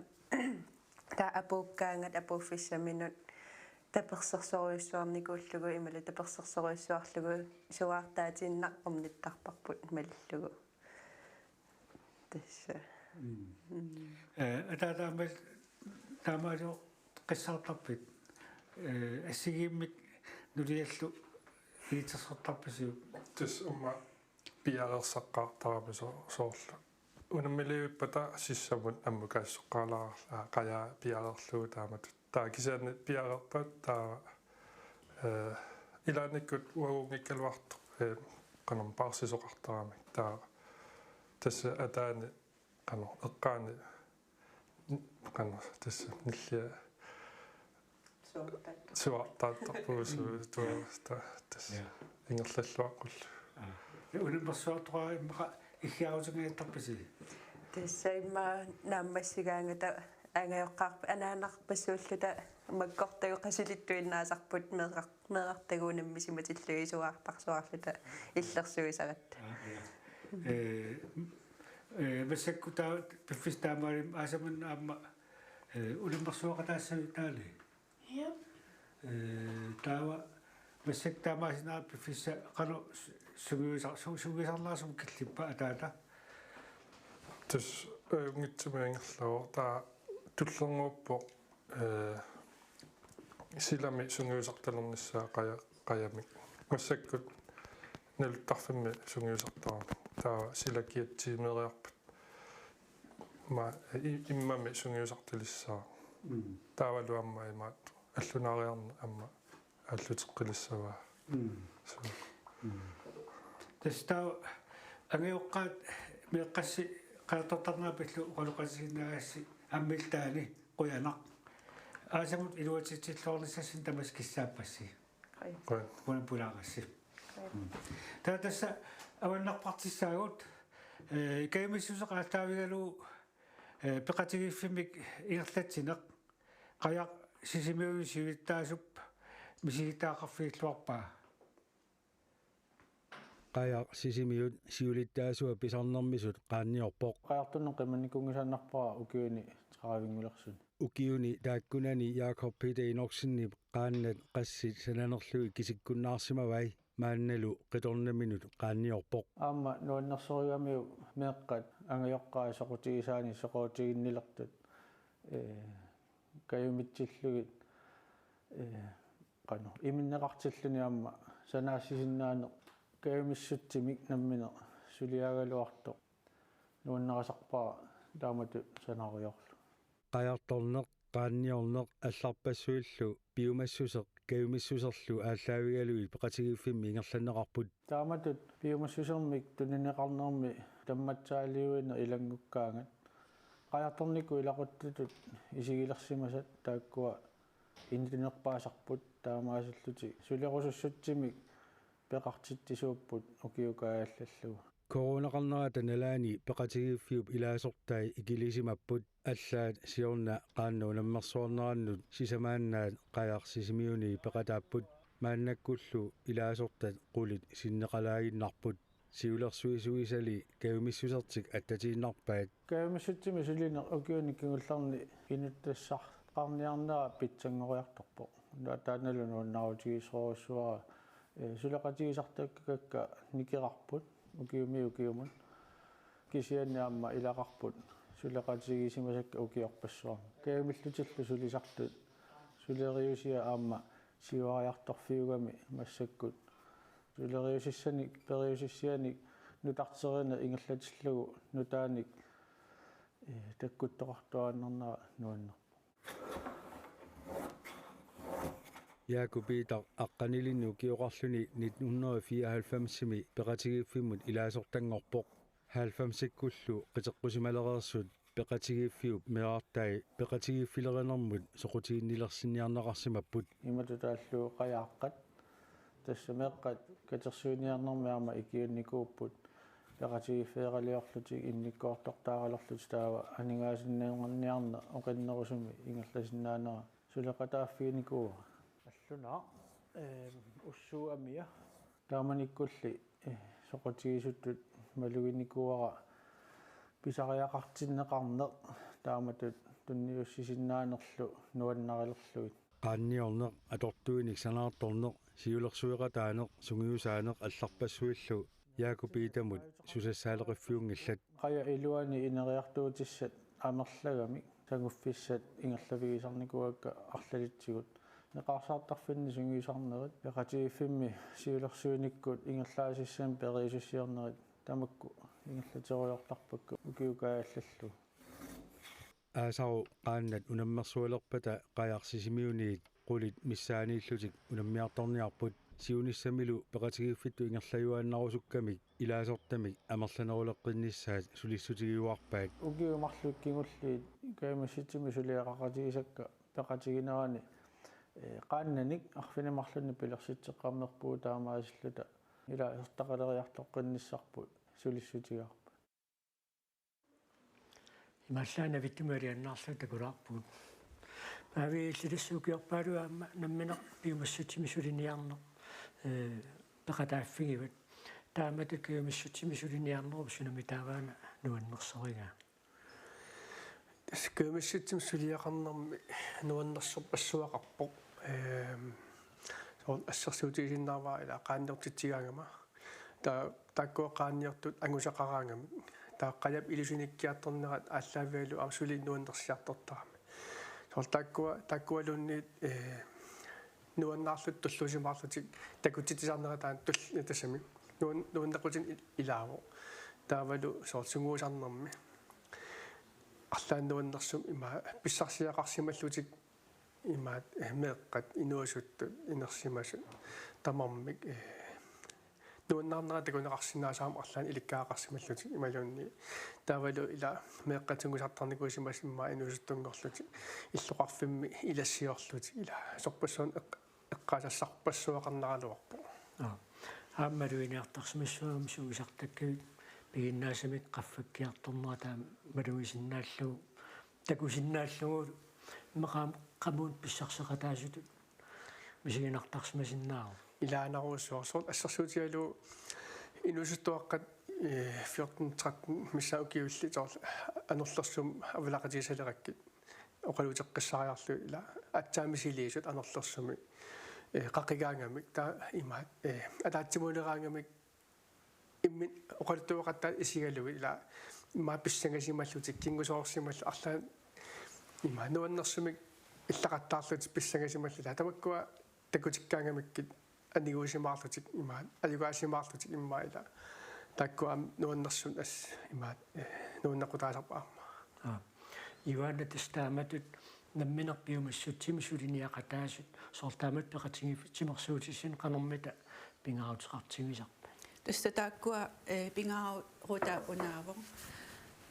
Taava apuukkaangat apuuffissaminut tapersersorujussuarnikuullugu imaluunniit tapersersorujussuarlugu suaartaatiinnaq ornittarparput malillugu. Tassa. Mm. Mm. Eh, ataataammat taamaalioqqissaartarpit. Eh, assigiimmik nuliallu ilitsersortarpisiuk? Tassa aamma piareersaqqaartarami so-, soorlu. Unammilerivippata sissamut ammukaasoqqaalaarlaa qajaa piareerlugu taamatut. Taava kisianni piareerpat taava, eh, ilaannikkut uagunngikkaluartoq, eh, qanoq paarsisoqartaramik. Taava tassa ataani qanoq eqqaani qanoq tassa nillia suaartaat-, suaartaattarpugut su-, tuosta tassa. Ja. Ingerlalluaqqullugu. Aa. Ja unammersuartoqarmat immaqa iggiarutingaattarpisi? Tassa immaqa naammassigaangata angajoqqaarp-, anaanarpassuulluta makkortagut qasilittuinnaasarput meeraq-, meerartagut unammisimatillugit suaartarsuarluta illersuisaratta. Aa, ja. Eh, eh, massakkut taava piffissaq taamaalilluni aasaq manna aamma, eh, unammersuaqataassavit taali? Ja. Eh, taava massakkut taamaasinnaavoq piffissaq qanoq su-, sungiusar-, su-, sungiusarnerusumik killippa ataata? Tassa, eh, unngitsumik ingerlavoq taava tullernguuppoq, eh, silami sungiusartalernissaa qaja-, qajamik. Massakkut naluttarfimmi sungiusartaramik. Taava sila kiatsiimeeriarpat. Ma-, i-, immami sungiusartalissaaq. Mm. Taavalu aamma imaattoq allunaariarneq aamma aalluteqqilissavaa. Mm. Suu. Mm. Tassa taava angajoqqaat meeqqassi qajartortarnerat pillugu oqaloqatigiinnarassi aamma illit taanna qujanaq. Aasamut iluatsitsilluarnissassinni tamassi kissaappassi. Qujan. Qujan. Qujan pulaarassi. Qujan. Mm. Taava tassa avannarpartissaagut, eh, kajumissuseq aallaavigalugu, eh, peqatigiiffimmik ingerlatsineq, Qajaq Sisimiuni siulittaasup misilittagaqarfigilluarpaa. Qajaq Sisimiut siulittaasua pisarnermisut qaanniorpoq. Qajartorneq qimannikuunngisaannarpara ukiuni tredivingulersuni. Ukiuni taakkunani Jakob Peter Enoksenip qaannat qassit sananerlugit kisikkunnaarsimavai, maannalu qitornaminut qaanniorpoq. Aamma nuannersorigamiuk meeqqat angajoqqaat soqutigisaanik soqutiginnilertut, ee, kajumitsillugit, ee, qanoq, iminneqartilluni aamma sanaassisinnaaneq kajumissutsimik nammineq suliagaluartoq nuannarisarpara taamatut sanaariarlugu. Qajartorneq, qaanniorneq allarpassuillu piumassuseq kajumissuserlu aallaavigalugit peqatigiiffimmi ingerlanneqarput. Taamatut piumassusermik tunineqarnermi tammatsaaliuineq ilanngukkaangat. Qajartornikkut ilaquttutut isigilersimasat taakkua initinerpaasarput, taamaasillutik sulerusussutsimik peqartitsisuupput ukioq kaajallallugu. Coronaqarnerata nalaani peqatigiiffiup ilaasortai ikilisimapput, allaat siorna qaannat unammersuarnerannut sisamaannaat Qajaq Sisimiuni peqataapput, maannakkullu ilaasortat qulit sinneqalaaginnarput. Siulersuisuisali kajumissusertik attatiinnarpaat. Kajumissutsimik sulineq ukiuni kingullerni inuttassaqarniarnera pitsanngoriartorpoq. Taannalu nuannaarutigisorujussuara, ee, suleqatigisartakkakka nikerarput ukiumiit ukiumut. Kisianni aamma ilaqarput suleqatigisimasakka ukiorpassuarni. Kajumillutillu sulisartut suleriusiat aamma siuariartorfiugami massakkut suleriusissanik periusissianik nutarterineq ingerlatillugu nutaanik, ee, takkuttoqartuaannarnera nuannerpoq. Jakob Peter aqqanilinnik ukioqarluni nitten hundrede og fireoghalvfemsimi peqatigiiffimmut ilaasortanngorpoq. Halvfemsikkullu qiteqqusimalereersut peqatigiiffiup meerartai peqatigiiffilerinermut soqutiginnilersinniarneqarsimapput. Imatut taallugu qajaaqqat. Tassa meeqqat katersuiniarnermi aamma ikiunnikuupput. Peqatigiiffeeraliorlutik innikkoortortaaraluarlutik taava aningaasanniarneq oqinnerusumik ingerlasinnaanera suleqataaffiginikuuara. Allunaaq, eem, ussuup amia. Taamanikkulli, eh, soqutigisutut maluginikuuara, pisariaqartinneqarneq taamatut tunniussisinnaanerlu nuannarilerlugit. Qaanniorneq, atortuinik sanaartorneq, siulersueqataaneq, sungiusaaneq allarpassuillu Jakob Idamut susassaaleqiffiunngillat. Qaja iluani ineriartuutissat amerlagamik sanguffissat ingerlavigisarnikuuakka arlalitsigut. Neqaarsaartarfinni sungiusarnerit, peqatigiiffimmi siulersuinikkut ingerlaasissamik periusissiornerit tamakku ingerlaterujoortarpakka ukiup kaajallallugu. Aasaru qaannat unammersualerpata Qajaq Sisimiuniit qulit missaaniillutik unammiartorniarput, siunissamilu peqatigiiffittut ingerlajuaannarusukkamik ilaasortamik amerlaneruleqqinnissaat sulissutigiuarpaat. Ukiut marluk kingulliit kajumissutsimi suliaqaqatigisakka peqatiginerani, ee, qaannanik arfineq-marlunnik pilersitseqqammerpugut, taamaasilluta ilaasortaqaleriartoqqinnissarput sulissutigaarput. Imaallaat Navittumi alianaarluta takulaarpugut. Paavi, illit tassa ukiorpaaluit aamma nammineq piumassutsimi suliniarneq, ee, peqataaffigivat. Taamatut kajumissutsimi suliniarnerup sunami taavaana nuannersorigaa? Tassa kajumissutsimi suliaqarnermi nuannersorpassuaqarpoq. Ehm, soorlu assersuutigisinnaavara ila qaanniortitsigaangama. Taa-, taakkua qaanniortut angusaqaraangamik. Taava qajap ilusinikkiartornerat aallaavigalugu aamma suli nuannersiartortarami. Soorlu taakkua, taakkualuunniit, eh, nuannaarlutik tulluusimaarlutik takutitsisarnerat taanna tul-, tassami. Nuan-, nuannequtinik il-, ilaavoq. Taavalu soorlu sungiusarnermi. Arlaannik nuannersumik ima pissarsiaqarsimallutik imaat, eh, meeqqat, inuusuttut, inersimasut, tamarmik, eh, nuannaarnerat takuneqarsinnaasarami arlaannik ilikkagaqarsimallutik imaluunniit. Taavalu ila meeqqat sungiusartarnikuusimasut immaqa inuusuttunngorlutik, illoqarfimmi ilassiorlutik, ila sorpassuarnik eq-, eqqaasassarpassuaqarneraluarpoq. Aa. Aamma malugineqartarsimassavarput sungiusartakkavit piginnaasamik qaffakkiartornera taama malugisinnaallugu, takusinnaallugu, immaqa aamma qamuuna pissarseqataasutut misiginartarsimasinnaavoq. Ilaanarujussuaq, soorlu assersuutigalugu inuusuttuaqqat, eh, fjorten tretten missaat ukiullit soorlu anorlersumik avalaqatigisalerakkit oqaluuteqqissaariarlugit, ila aatsaat misiliisut anorlersumik, eh, qaqigaangamik, taava imaat, eh, ataatsimuleraangamik imminnut oqaluttuaqattaartut isigalugit, ila immaqa pissangasimallutik, kingusoorsimallutik, arlaat immaqa nuannersumik illaqattaarlutik pissangasimallutik, ila tamakkua takutikkaangamikkit aniguusimaarlutik, imaat ajugaasimaarlutik immaqa, ila taakkua aamma nuannersumik as-, imaat, eh, nuannequtaasarput aamma. Aa. Juaana, tassa taamatut nammineq piumassutsimi suliniaqataasut, soorlu taamatut peqatigiiffimmut timersuutissanik qanormita pingaaruteqartigisarpa? Tassa taakkua, eh, pingaarutaat unaavoq.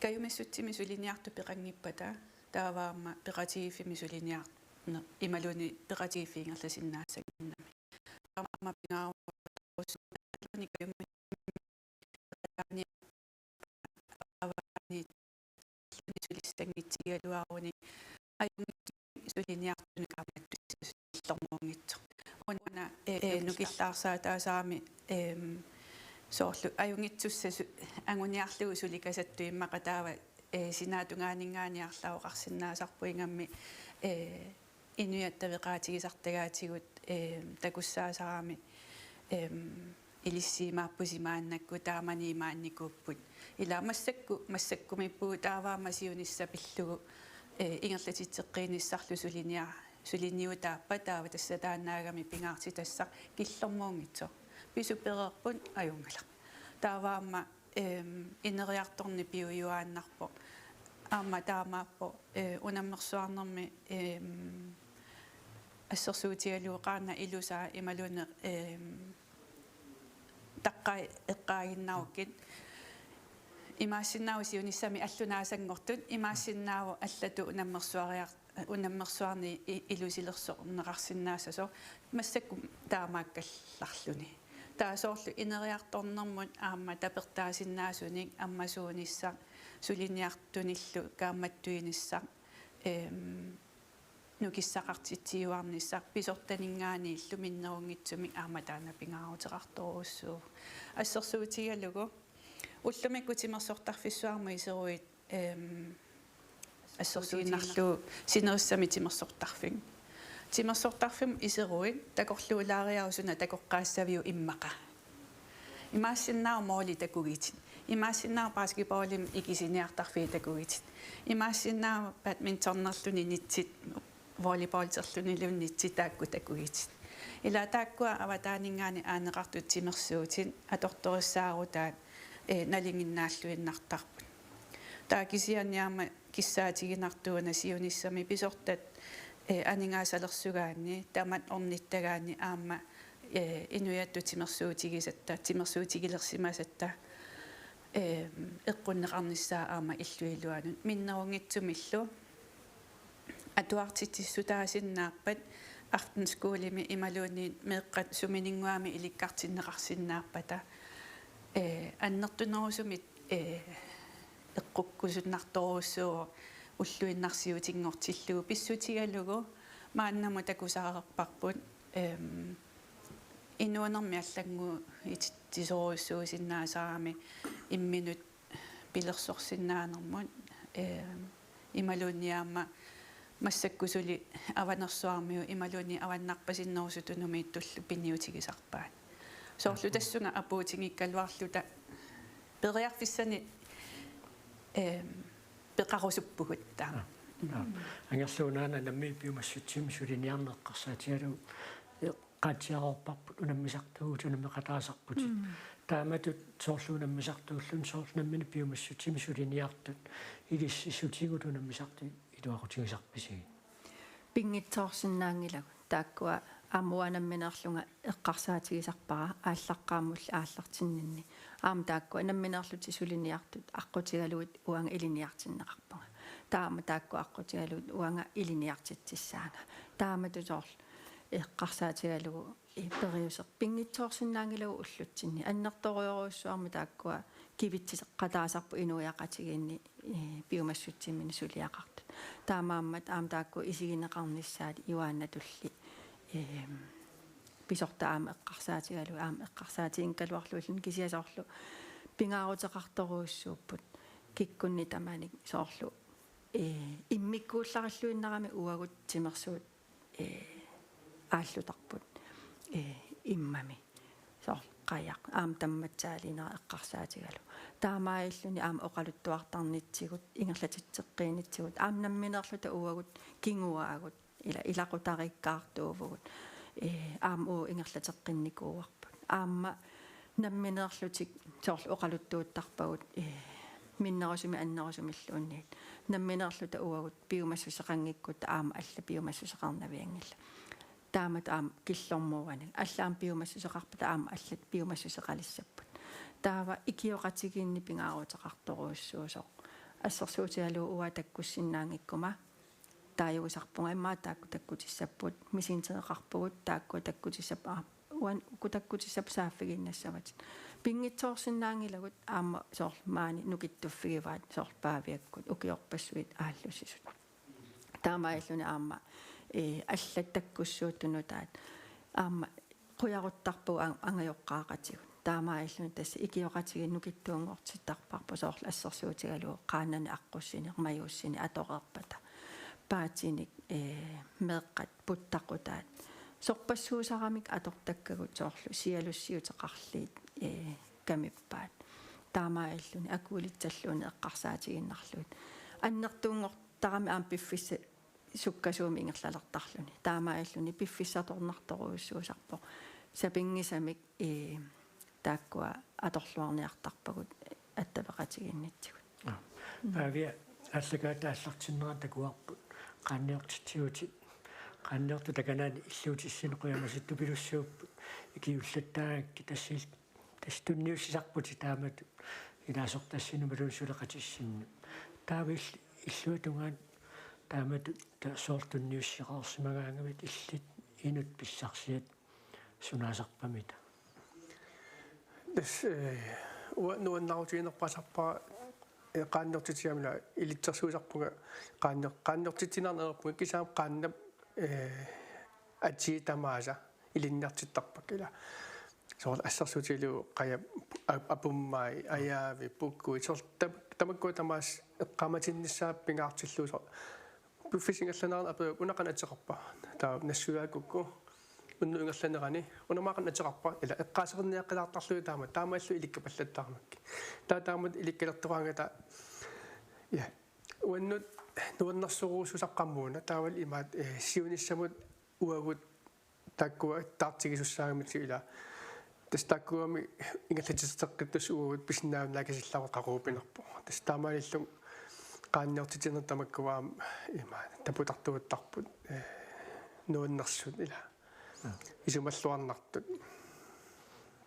Kajumissutsimi suliniartut peqanngippata, taava aamma peqatigiiffimmi suliniar-, ne-, imaluunniit peqatigiiffik ingerlasinnaassanngimmat. Taava aamma pingaaruteqarusuppat imaluunniit kajumissutsimi peqataaniarpata, taavalu sulissanngitsigigaluarunik ajunngitsumik suliniartunik kaammattussasut killormoorngitsoq. Una, eh, nukillaarsaataasarami, ehm, soorlu ajunngitsussasut anguniarlugu sulikasattut immaqa taava, eh, sinaatungaaninngaanniit arlaaqqaarsinnaasarput, ingammik, eh, inuiaat taveqaatigisartagaatigut, ehm, takussaasarami, ehm, ilissiimaappusi maannakkut, taamani imaannikuupput. Ila massakkut, massakkumiippugut, taava aamma siunissaq pillugu, eh, ingerlatitseqqiinissarlu sulinia-, suliniutaappat, taava tassa taannaagami pingaartitassaq killormoorngitsoq. Pisut pereerput, ajunngilaq. Taava aamma, ehm, ineriartorneq piujuaannarpoq. Aamma taamaappoq, eh, unammersuarnermi, ehm, assersuutigalugu qaannat ilusaat imaluunniit, ehm, taqqai eqqaaginnarukkit. Imaassinnaavoq siunissami allunaassanngortut, imaassinnaavoq allatut unammersuariar-, unammersuarneq i-, ilusilersorneqarsinnaassasoq, massakkut taamaakkallarluni. Taava soorlu ineriartornermut aamma tapertaasinnaasunik ammasuunissaq, suliniartunillu kaammattuinissaq, ehm, nukissaqartitsiuarnissaq, pisortaninngaanniillu minnerunngitsumik aamma taanna pingaaruteqartorujussuuvoq. Assersuutigalugu ullumikkut timersortarfissuarmut iseruit, ehm, Assersuutigiinnarlugu sinerissami timersortarfik. Timersortarfimmut iseruit takorluulaariaruk suna takoqqaassaviuk immaqa. Imaassinnaavoq måli takugitit. Imaassinnaavoq basketballimi ikisiniartarfiit takugitit. Imaassinnaavoq badmintonerluni nitsit, volleyballterluniluunniit nitsit taakku takugitit. Ila taakkua avataaninngaanniit aaneqartut timersuutit atortorissaarutaat, eh, nalinginnaalluinnartarput. Taava kisianni aamma kissaatiginartuuna siunissami pisortat, eh, aningaasalersukkaanni, tamat ornittagaanni aamma, eh, inuiattut timersuutigisatta, timersuutigilersimasatta, eh, eqqunneqarnissaa aamma illup iluanut minnerunngitsumillu atuartitsissutaasinnaappat aftenskolemi imaluunniit meeqqat sumininnguamik ilikkartinneqarsinnaappata, eh, annertunerusumik, eh, eqqukkusunnartorujussuuvoq ulluinnarsiutinngortillugu pissutigalugu maannamut takusaqarparput, ehm, inuunermi allannguitsitsisoorujussuusinnaasarami imminut pilersorsinnaanermut, ehm, imaluunniit aamma massakkut suli Avanersuarmiut imaluunniit avannarpasinnerusutunumiittullu piniutigisarpaat. Soorlu tassunga apuutigikkaluarluta periarfissanik, ehm, peqarusuppugut taama. Aa, aa. Angerluunaana nammineq piumassutsiminnik suliniarneq eqqarsaatigalugu, eh, eqqaatsiaroorparput unammisartuuvutit, unammeqataasarputit. Mm. Taamatut soorlu unammisartuulluni soorlu nammineq piumassutsiminnik suliniartut ilississutigut unammisartut iluaqutigisarpisigit? Pinngitsoorsinnaanngilagut. Taakkua aamma uanga nammineerlunga eqqarsaatigisarpara aallaqqaammulli aallartinninni. Aamma taakkua nammineerlutik suliniartut aqqutigalugit uanga ilinniartinneqarpunga. Taava aamma taakkua aqqutigalugit uanga ilinniartitsissaanga. Taamatut soorlu eqqarsaatigalugu, eh, periuseq pinngitsoorsinnaanngilagut ullutsinni. Annertoorujussuarmik taakkua kivitsiseqataasarput inuiaqatigiinni, eh, piumassutsiminnik suliaqartut. Taamaammat aamma taakku isigineqarnissaat Joannatulli, eh, pisortat aamma eqqarsaatigalugu, aamma eqqarsaatiginngikkaluarlugilluni kisianni soorlu pingaaruteqartorujussuupput kikkunnit tamanit soorlu, eh, immikkuullarilluinnarami uagut timersuut, eh, aallutarput, eh, immami. Soorlu qajaq aamma tammatsaaliinera eqqarsaatigalugu. Taamaalilluni aamma oqaluttuartarnitsigut, ingerlatitseqqiinitsigut, aamma nammineerluta uagut kinguaagut, ila ilaqutariikkaartuuvugut, eh, aamma uagut ingerlateqqinnikuuarput. Aamma nammineerlutik soorlu oqaluttuuttarpagut, eh, minnerusumik annerusumilluunniit. Nammineerluta uagut piumassuseqanngikkutta aamma allat piumassuseqarnavianngillat. Taamatut aamma killormuuanik. Allat aamma piumassuseqarpata aamma allat piumassuseqalissapput. Taava ikioqatigiinni pingaaruteqartorujussuusoq. Assersuutigalugu uanga takkussinnaanngikkuma taaguusarpunga immaqa taakku takkutissapput, misiginteqarpugut, taakkua takkutissapput, aa, uanga uku takkutissapput saaffiginnassavatit. Pinngitsoorsinnaanngilagut aamma soorlu maani nukittuffigivaat soorlu Paaviakkut ukiorpassuit aallussisut. Taamaalilluni aamma, eh, allat takkussuuttut nutaat aamma qujaruttarpagut ang-, angajoqqaaqatigut. Taamaalilluni tassa ikioqatigiit nukittuunngortittarparput soorlu assersuutigalugu qaannani aqqussineq, majuussineq atoreerpata. Paatinik, eh, meeqqat puttaqutaat. Sorpassuusaramik atortakkagut soorlu sialussiuteqarliit, eh, kamippaat. Taamaalilluni akuulitsalluunniit eqqarsaatigiinnarlugit. Annertuunngortarami aamma piffissaq sukkasuumik ingerlalertarluni. Taamaalilluni piffissaq atornartorujussuusarpoq. Sapinngisamik, eh, taakkua atorluarniartarpagut attaveqatigiinnitsigut. Aa. Mm. Paavia, aallakaatitut aallartinnerani takuarput qaanniortitsigutit, qaanniortut takanani illuutissat qujamasuttupilluarput, ikiullattaagakkit, tassa il-, tassa tunniussisarputit taamatut ilaasortassinnut imaluunniit suleqatissinnut. Taava ill-, illuatungaani taamatut ta-, soorlu tunniussisaqarsimagaangamit illit inuk pissarsiat sunaasarpamita? Tassa, eh, uanga nuannaarutiginerpaasarpara, eh, qaanniortitsigamik ilitsersuisarpunga qaannior-, qaanniortitsineq neriuppunga kisianni qaannap, eh, atii tamaasa ilinniartittarpakka ila. Soorlu assersuutigalugu qajap ap-, apummai, ajaavi, pukui, soorlu tap-, Tamakkua tamaasa eqqaamatinnissaat pingaartillugu soorlu piffissap ingerlanerani aperivoq: Una qanoq ateqarpa? Taava nassuiaakkukku unnuk ingerlanerani: Una maani qanoq ateqarpa? Ila eqqaaseriniaqqilaartarlugit taama, taamaalilluni ilikkapallattaarmakkit. Taava taamatut ilikkalertoraangata, ja, uannut nuannersorujussuusarpara aamma una, taavalu imaattoq, eh, siunissamut uagut taakkua taartigisussaagamikkit, ila tassa taakkuami ingerlatitseqqittussat uagut pisinnaanngikkaluarluta qaqugupinnarpoq. Tassa taamaalilluni qaanniortitsineq tamakkua aamma ima taputartuuttarput, eh, nuannersut ila isumalluarnartut.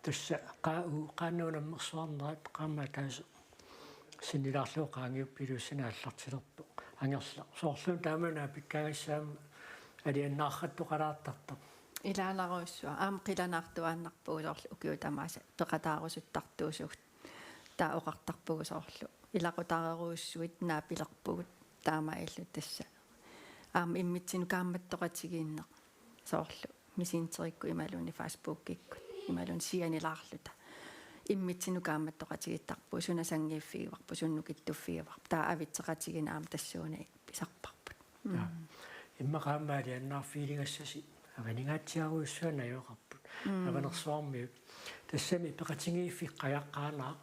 Tassa qaa-, u-, qaannat unammersuarnerat qaammat ataaseq sinnilaarlugu qaangiuppat iliussani aallartilerpoq. Angerlaq. Soorlu taama naapikkaangassaaq aamma alianaartoqalaartartoq. Ilaanarujussuaq. Aamma qilanaartuaannarpugut soorlu ukiut tamaasa peqataarusuttartuusugut. Taava oqartarpugut soorlu ilaqutariinnarujussuit naapilerpugut, taamaalilluta tassa. Aamma immitsinnut kaammattoqatigiinneq soorlu Messengerikkut imaluunniit Facebookikkut imaluunniit sianilaarluta. Immitsinnut kaammattoqatigiittarpugut, suna sanngiiffigivarput, suna nukittuffigivarput. Taava avitseqatigiinneq aamma tassuuna pisarparput. Mm. Ja. Immaqa aamma alianaarfigiligassasi avaningaatsiarujussuaq najugaqarput. Mm. Avanersuarmiut. Tassami peqatigiiffik Qajaq Qaanaaq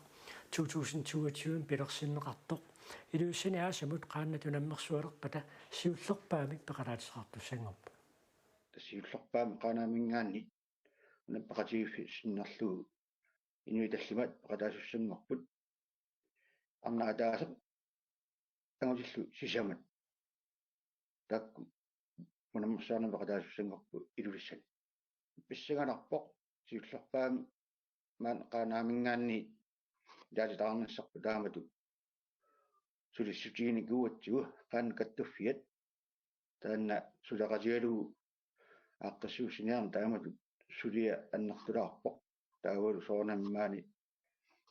to tusind toogtyve pilersinneqartoq Ilulissani Aasamut qaannat unammersualerpata siullerpaamik peqataatisaqartussanngorpoq. Siullerpaamik Qaanaaminngaanniit una peqatigiiffiit sinnerlugu inuit tallimat peqataasussanngorput. Arnaq ataaseq angutillu sisamat. Taakku unammersuarnermi peqataasussanngorput Ilulissani. Pissanganarpoq siullerpaamik maani Qaanaaminngaanniit ilaatitaqarnissarput taamatut sulissutiginikuugatsigu, Qaannat Kattuffiat. Taanna suleqatigalugu aaqqissuussiniarneq taamatut suliaq annertulaarpoq. Taavalu soorunami maani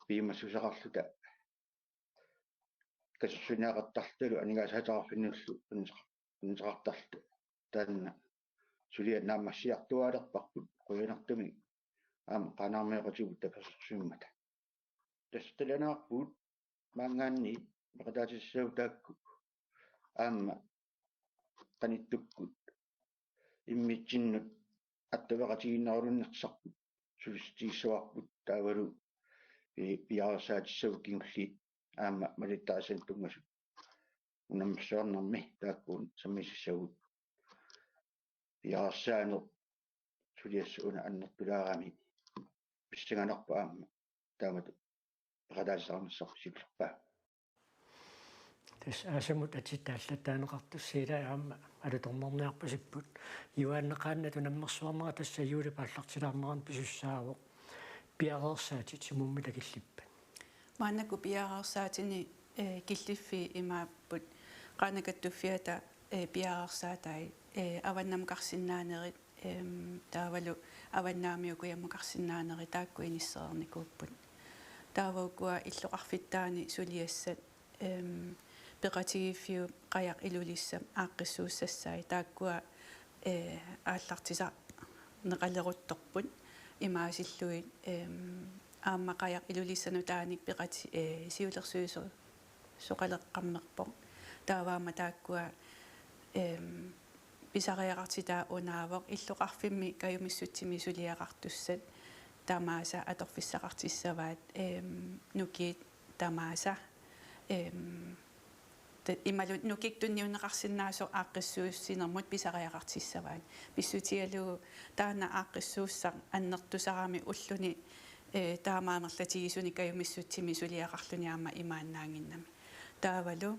piumassuseqarluta katersuiniaqartarlutalu aningaasaateqarfinnullu anneqar-, anneqartarluta. Taanna suliaq naammassiartuaalerparput, qujanartumik aamma Qaanaarmioqatigiipput tapersersuimmata. Tassa qilanaarpugut maanngaanniit peqataatissaagut taakku aamma qanittukkut immitsinnut attaveqatigiinnerulunnersarput sulissutigissavarput, taavalu pi-, piareersaatissagut kingulliit aamma malittarisaannut tunngasut unammersuarnermi taakkuupput sammisassagut. Piareersaaneq suliassaq una annertulaarami pissanganarpoq aamma taamatut peqataasisarnissarput siullerpaaq. Tassa Aasamut atitta allattaaneqartussat ilai aamma alutornarniarpasipput. Juaanne qaannat unammersuarnera tassa juulip aallartilaarnerani pisussaavoq. Piareersaatit sumummi takillippat? Maannakkut piareersaatini, eh, killiffiit imaapput Qaannat Kattuffiata, eh, piareersaatai, eh, avannamukarsinnaanerit, em, taavalu avannaamiukujamukarsinnaanerit taakku inissereernikuupput. Taava ukua illoqarfittaani suliassat, em, peqatigiiffiup Qajaq Ilulissap aaqqissuussassai taakkua, eh, aallartisarneqaleruttorput imaasillugit, em, aamma Qajaq Ilulissat nutaanik peqati-, eh, siulersuisu-, soqaleqqammerpoq. Taava aamma taakkua, em, pisariaqartitaa unaavoq illoqarfimmi kajumissutsimik suliaqartussat tamaasa atorfissaqartissavaat, em, nukiit tamaasa, em, te-, imaluunniit nukik tunniunneqarsinnaasoq aaqqissuussinermut pisariaqartissavaat. Pissutigalugu taanna aaqqissuussaq annertusarami ulluni, eh, taama amerlatigisunik kajumissutsimik suliaqarluni aamma imaannaannginnami. Taavalu,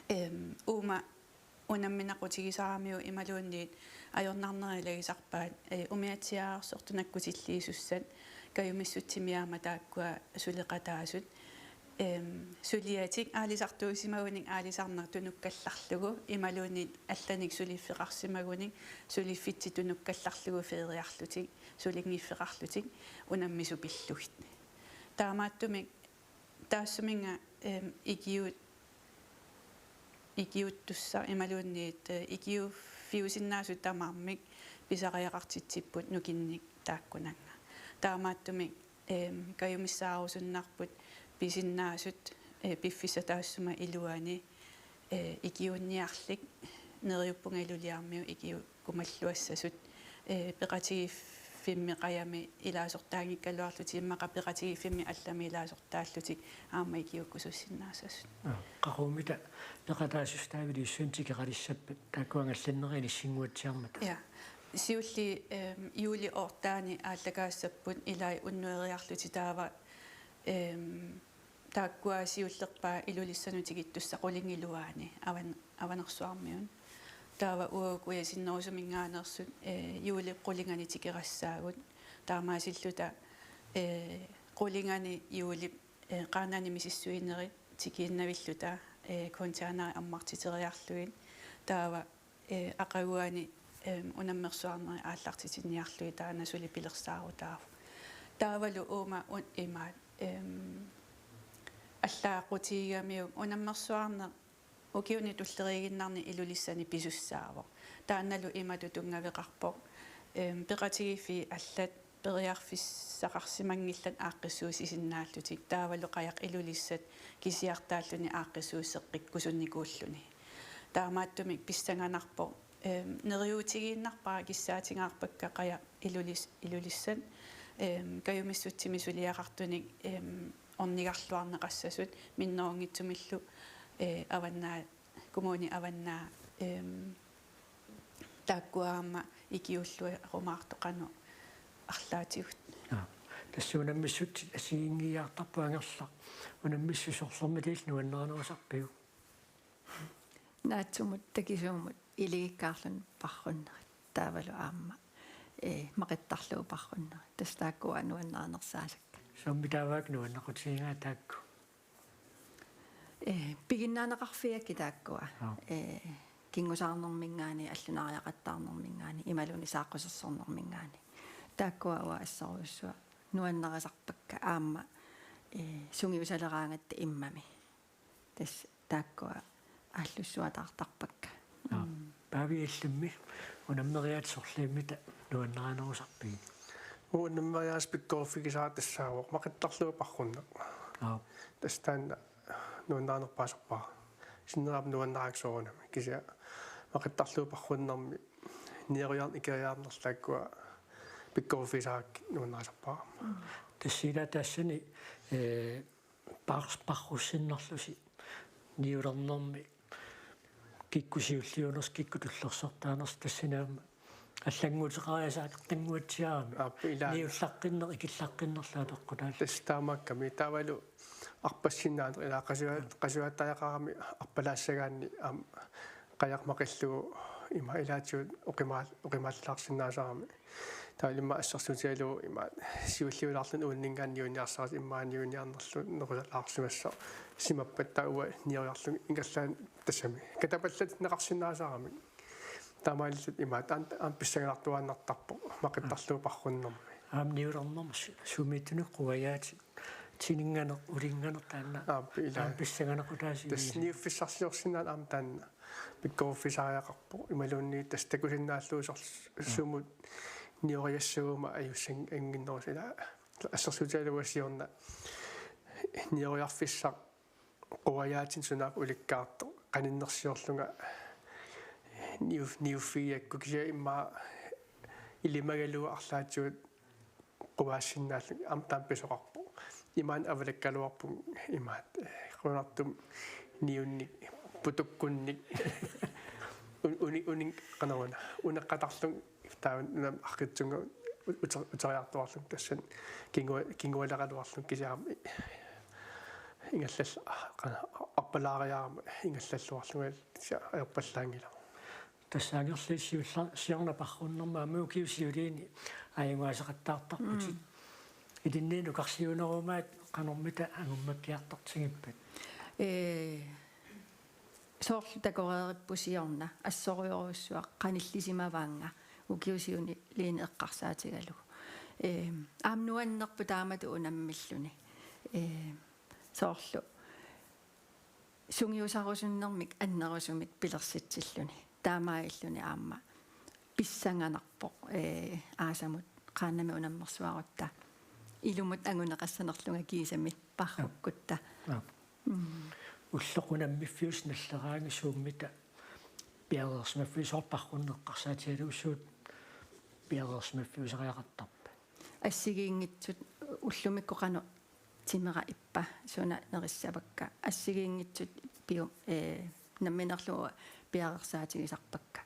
em, uuma unamminaqutigisaramiuk imaluunniit ajornarnerit ilagisarpaat, eh, umiatsiaarsortut nakkutilliisussat kajumissutsimik aamma taakkua suleqataasut. Em, suliatik aalisartuusimagunik aalisarneq tunukkallarlugu imaluunniit allanik suliffeqarsimagunik suliffitsit tunukkallarlugu feriarlutik sulinngiffeqarlutik unammisut pillugit. Taamaattumik taassuminnga, em, ikiu-, ikiuuttussaq imaluunniit, eh, ikiuuffiusinnaasut tamarmik pisariaqartitsipput nukinnik taakkunannga. Taamaattumik, em, kajumissaarusunnarput pisinnaasut ee, piffissaq taassuma iluani, ee, ikiuunniarlik neriuppunga iluliarmiu ikiukkumalluassasut, ee, peqatigiiffimmi qajami ilaasortaanngikkaluarlutik immaqa peqatigiiffimmi allami ilaasortaallutik aamma ikiukkusussinnaassasut. Aa, qaqugumitta peqataasussat taava iliussuinni tikeqalissappat taakkua angallannerit ilissinnguatsiarmata? Ja. Siulliit, ehm, juuli otteni aallakaassapput ilai unnueriarlutik taava, ehm, taakkua siullerpaat Ilulissanut tikittussat qulingiluaani avan-, Avanersuarmiut. Taava uagut kujasinnerusuminngaanneersut, ee, juulip qulingani tikerassaagut. Taamaasilluta, ee, qulingani juulip, ee, Qaanaani misissuinerit tikiinnavilluta, ee, containeri ammartiteriarlugit. Taava, ee, aqaguani, eem, unammersuarnerit aallartitinniarlugit taanna suli pilersaarutaavoq. Taavalu uuma un-, imaat, eem, allaaqutigigamiuk unammersuarneq ukiuni tulleriiginnarni Ilulissani pisussaavoq. Taannalu imatut tunngaveqarpoq. Eem, peqatigiiffiit allat periarfissaqarsimanngillat aaqqissuussisinnaallutik. Taavalu qajaq Ilulissat kisiartaalluni aaqqissuusseqqikkusunnikuulluni. Taamaattumik pissanganarpoq, eem, neriuutigiinnarpara kissaatingaarpakka qajaq Ilulis-, Ilulissat, eem, kajumissutsimik suliaqartunik, eem, ornigarluarneqassasut minnerunngitsumillu, ee, Avannaa, Kommune Avannaa, eem, taakkua aamma ikiuulluarumaartut qanoq arlaatigut. Aa, tassa unammissutsit assigiinngiiaartarput Angerlaq. Unammissut sorlermitalu nuannarinerusarpiuk? Naatsumut takisuumut iligikkaarluni parrunnerit. Taavalu aamma, ee, maqittarlugu parrunnerit. Tassa taakkua nuannarinersaasakka. Summi taavaakka nuannequtigigaat taakku? Ee, piginnaaneqarfigakkit taakkua. Aa. Ee, kingusaarnerminngaanniit, allunaariaqattaarnerminngaanniit, imaluunniit saaqqusersornerminngaanniit. Taakkua uanga assorujussuaq nuannarisarpakka aamma, ee, sungiusaleraangatta immami. Tassa taakkua aallussuataartarpakka. Aa. Mm. Paavi Allammi, unammeriaatsit sorlimmita nuannarinerusarpigit? Unammeriaaseq pikkoriffigisara tassaavoq maqittarlugu parrunneq. Aa. Tassa taanna nuannarinerpaasarpara. Sinnera aamma nuannaraakka soorunami. Kisianni maqittarlugu parrunnermi niuerniarneq ikeriarnerlu taakkua pikkoriffigisarakkit nuannarisarpara. Tassa ila tassani, ee, par-, parrussinnerlusi niulernermi kikkut siulliunersoq, kikkut tullersortaanersoq tassani aamma allannguuteqariasaakkartannguatsiarami. Aap, ilaa. Niullaqqinneq, ikillaqqinnerlu apeqqutaalluni. Tassa taamaakkami taavalu arpassinnaaneq ilaa qasua-, qasuaattariaqarami arpalaassagaanni aamma qajaq maqillugu ima ilaatigut oqimaal-, oqimaallaarsinnaasarami. Taava immaqa assersuutigalugu ima siulliulaarluni uunninngaanniit niuerniarsarisi immaqa niuerniarnerlu nerusalaarsimassooq simappat taava uanga niuerniarlunga ingerlaannaq tassami. Katapallatinneqarsinnaasarami. Taamaalilluta ima taan-, aamma pissanganartuaannartarpoq maqittarlugu parrunnermi. Aamma niulernermi su-, sumiittunik quajaatit tininnganeq, ulinnganeq taanna. Aap, ilaa. Aamma pissanganaqutaasivigisarput. Tassa niuffissarsiorsinnaaneq aamma taanna pikkoriffisariaqarpoq. Imaluunniit tassa takusinnaallugu soorlu sumut niueriassaguma ajussannginnerusut ilaa. Assersuutigalugu siorna niueriarfissaq quajaatinik sunaaffa ulikkaartoq qaninnersiorlunga niu-, niuffigigakku kisianni immaqa ilimagalugu arlaatigut quaassinnaallunga aamma taama pisoqarpoq. Imaanni avalakkaluarpunga imaat, eh, qujanartumik niunnik putukkunnik un-, uni-, unin qanoruna uneqqatarlunga taava una aqqitsunga uter-, uteriartuarlunga tassani kingua-, kingualeraluarlunga kisianni aamma ingallal-, qana-, arpalaariarama ingallalluarlunga kisianni ajorpallaanngilaq. Tassa Angerlap siulla-, siorna parrunnermi aamma ukiut siuliini ajugaasaqattaartarputit. Mm. Ilinniit nukarsiunerumaat qanormita angummakkiartortigippat? Ee, soorlu takoreeripput siorna assorujorujussuaq qanillisimavaannga ukiut siuliini eqqarsaatigalugu. Ee, aamma nuannerpoq taamatut unammilluni. Ee, soorlu sungiusarusunnermik annerusumik pilersitsilluni. Taamaalilluni aamma pissanganarpoq, ee, aasamut qaannamik unammersuarutta ilumut anguneqassanerlunga kiisami parrukkutta. Aap. Ulloq unammiffiusoq nalleraangat suummita piareersimaffiusoq, Parrunneq eqqarsaatigalugu suut piareersimaffiusariaqartarpa? Assigiinngitsut ullumikkut qanoq timera ippa suna nerissavakka. Assigiinngitsut piu-, ee, namminerlu piareersaatigisarpakka.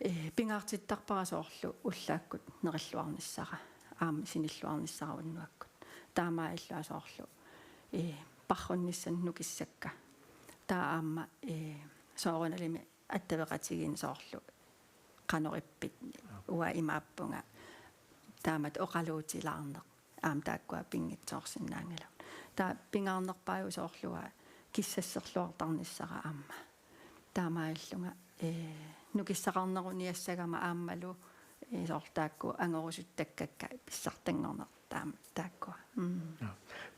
Ee, pingaartittarpara soorlu ullaakkut nerilluarnissara, aamma sinilluarnissara unnuakkut. Taamaalillunga soorlu, ee, parrunnissanut nukissakka. Taava aamma, ee, soorunalimi attaveqatigiinneq soorlu qanoq ippit, uanga imaappunga, taamatut oqaluutilaarneq, aamma taakkua pinngitsoorsinnaanngilagut. Taava pingaarnerpaajusoorlunga kissasserluartarnissara aamma. Taamaalillunga, ee, nukissaqarneruniassagama aammalu, ee, soorlu taakku angorusuttakka pissartanngorneq taam-, taakkua. Mm. Ja.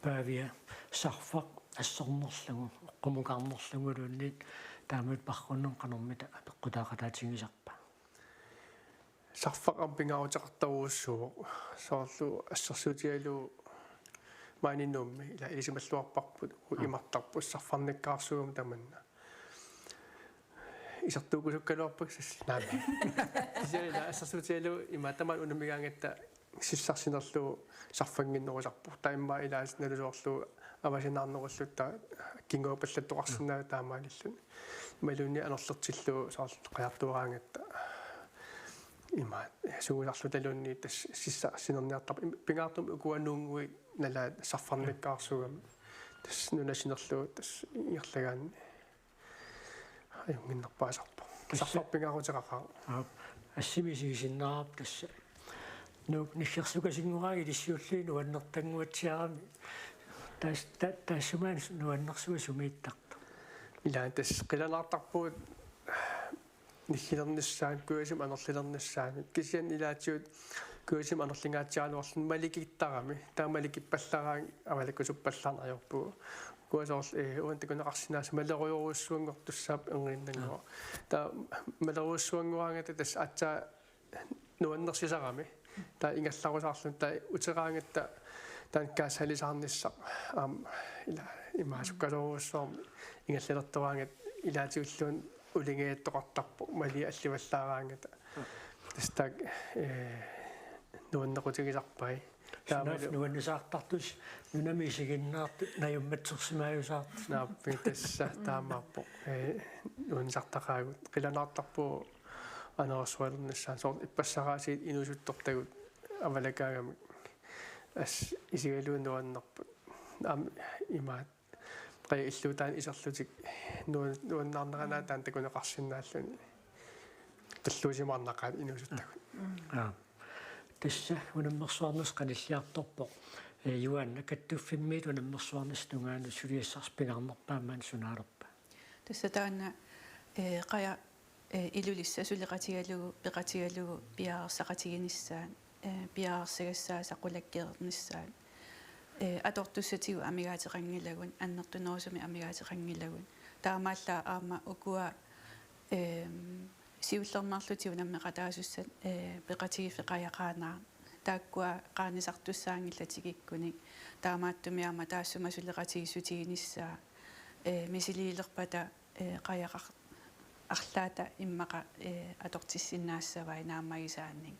Paavia, sarfaq assornerlugu, oqqumukaarnerluguluunniit, taamatut Parrunneq qanormita apeqqutaaqataatigisarpa? Sarfaq aamma pingaaruteqartorujussuuvoq. Soorlu assersuutigalugu maani Nuummi, ila ilisimalluarparput, uu, imartarput, sarfarnikkaarsuugami tamanna. Isertuukkusukkaluarpakka sassi. Naamik. Kisianni ila assersuutigalugu ima tamaani unammigaangatta sissarsinerlugu sarfannginnerusarpoq. Taava immaqa ilaatigut nalusoorlugu avasiinnarnerulluta kinguappallattoqarsinnaavoq taamaalilluni. Imaluunniit anorlertillugu soorlu qajartuaraangatta ima suusarlutaluunniit tassa sissarsinerniartarput. Im-, pingaartumik ukua nuunnguit nalaat sarfarnikkaarsuugami. Tassa nuna sinerlugu tassa ingerlagaanni ajunnginnerpaasarpoq. Tassa sarfaq pingaaruteqaqaaq. Aap, assimi isigisinnaavarput tassa. Nuuk niggersukasinngoraangat ilissiullugu nuannertannguatsiarami. Tas-, ta-, taassuma nuannersuaq sumiittartoq. Ila tassa qilanaartarpugut niggilernissaanut, kujasumik anorlilernissaanut. Kisianni ilaatigut kujasumik anorlingaatsiaraluarluni malikittarami. Taava malikippallaraangat avalakkusuppallaarneq ajorpugut. Ukua soorlu, ee, uani takuneqarsinnaasut malerujorujussuanngortussaapput erniinnannguaq. Aa. Taava malerujorujussuanngoraangatta tassa aatsaat nuannersisarami. Taava ingerlarusaarluni taava uteraangatta taanna kaassaalisaarnissaq aamma ila imaasukkasoorujussuarmik ingerlalertoraangatta ilaatigulluunniit ulingiattoqartarpoq maliallivallaaraangata. Tassa taakku, ee, nuannequtigisarpai. Taamalu sunaaffa nuannisaartartussat nunami isiginnaartut najummatsersimaajusaartut. Naappi tassa taamaappoq. Ee, nuannisartaqaagut. Qilanaartarpugut anorersualernissaanut soorlu ippassaraasiit inuusuttortagut avalakaagamik. Assut isigalugu nuannerput. Aamma imaat qajaq illuutaani iserlutik nuan-, nuannaarneranaa taanna takuneqarsinnaalluni. Talluusimaarnaqaat inuusuttagut. Aa. Tassa unammersuarneq qanilliartorpoq. Ee, Juaanna, kattuffimmiit unammersuarnissap tungaanut suliassarsi pingaarnerpaammat sunaalerpa? Tassa taanna, ee, qaja-, ee, Ilulissat suleqatigalugu, peqatigalugu piareersaqatiginissaat, ee, piareersagassaasa qulakkeernissaat, ee, atortussatigut amigaateqanngilagut, annertunerusumik amigaateqanngilagut. Taamaallaat aamma ukua, eem, siullermeerlutik unammeqataasussat, ee, peqatigiiffik Qaja Qaanaaq. Taakkua qaanisartussaanngillat tikikkunik. Taamaattumik aamma taassuma suleqatigiissutiginissaa, ee, misiliilerpata, ee, qajaqar-, arlaata immaqa, ee, atortissinnaassavai naammagisaannik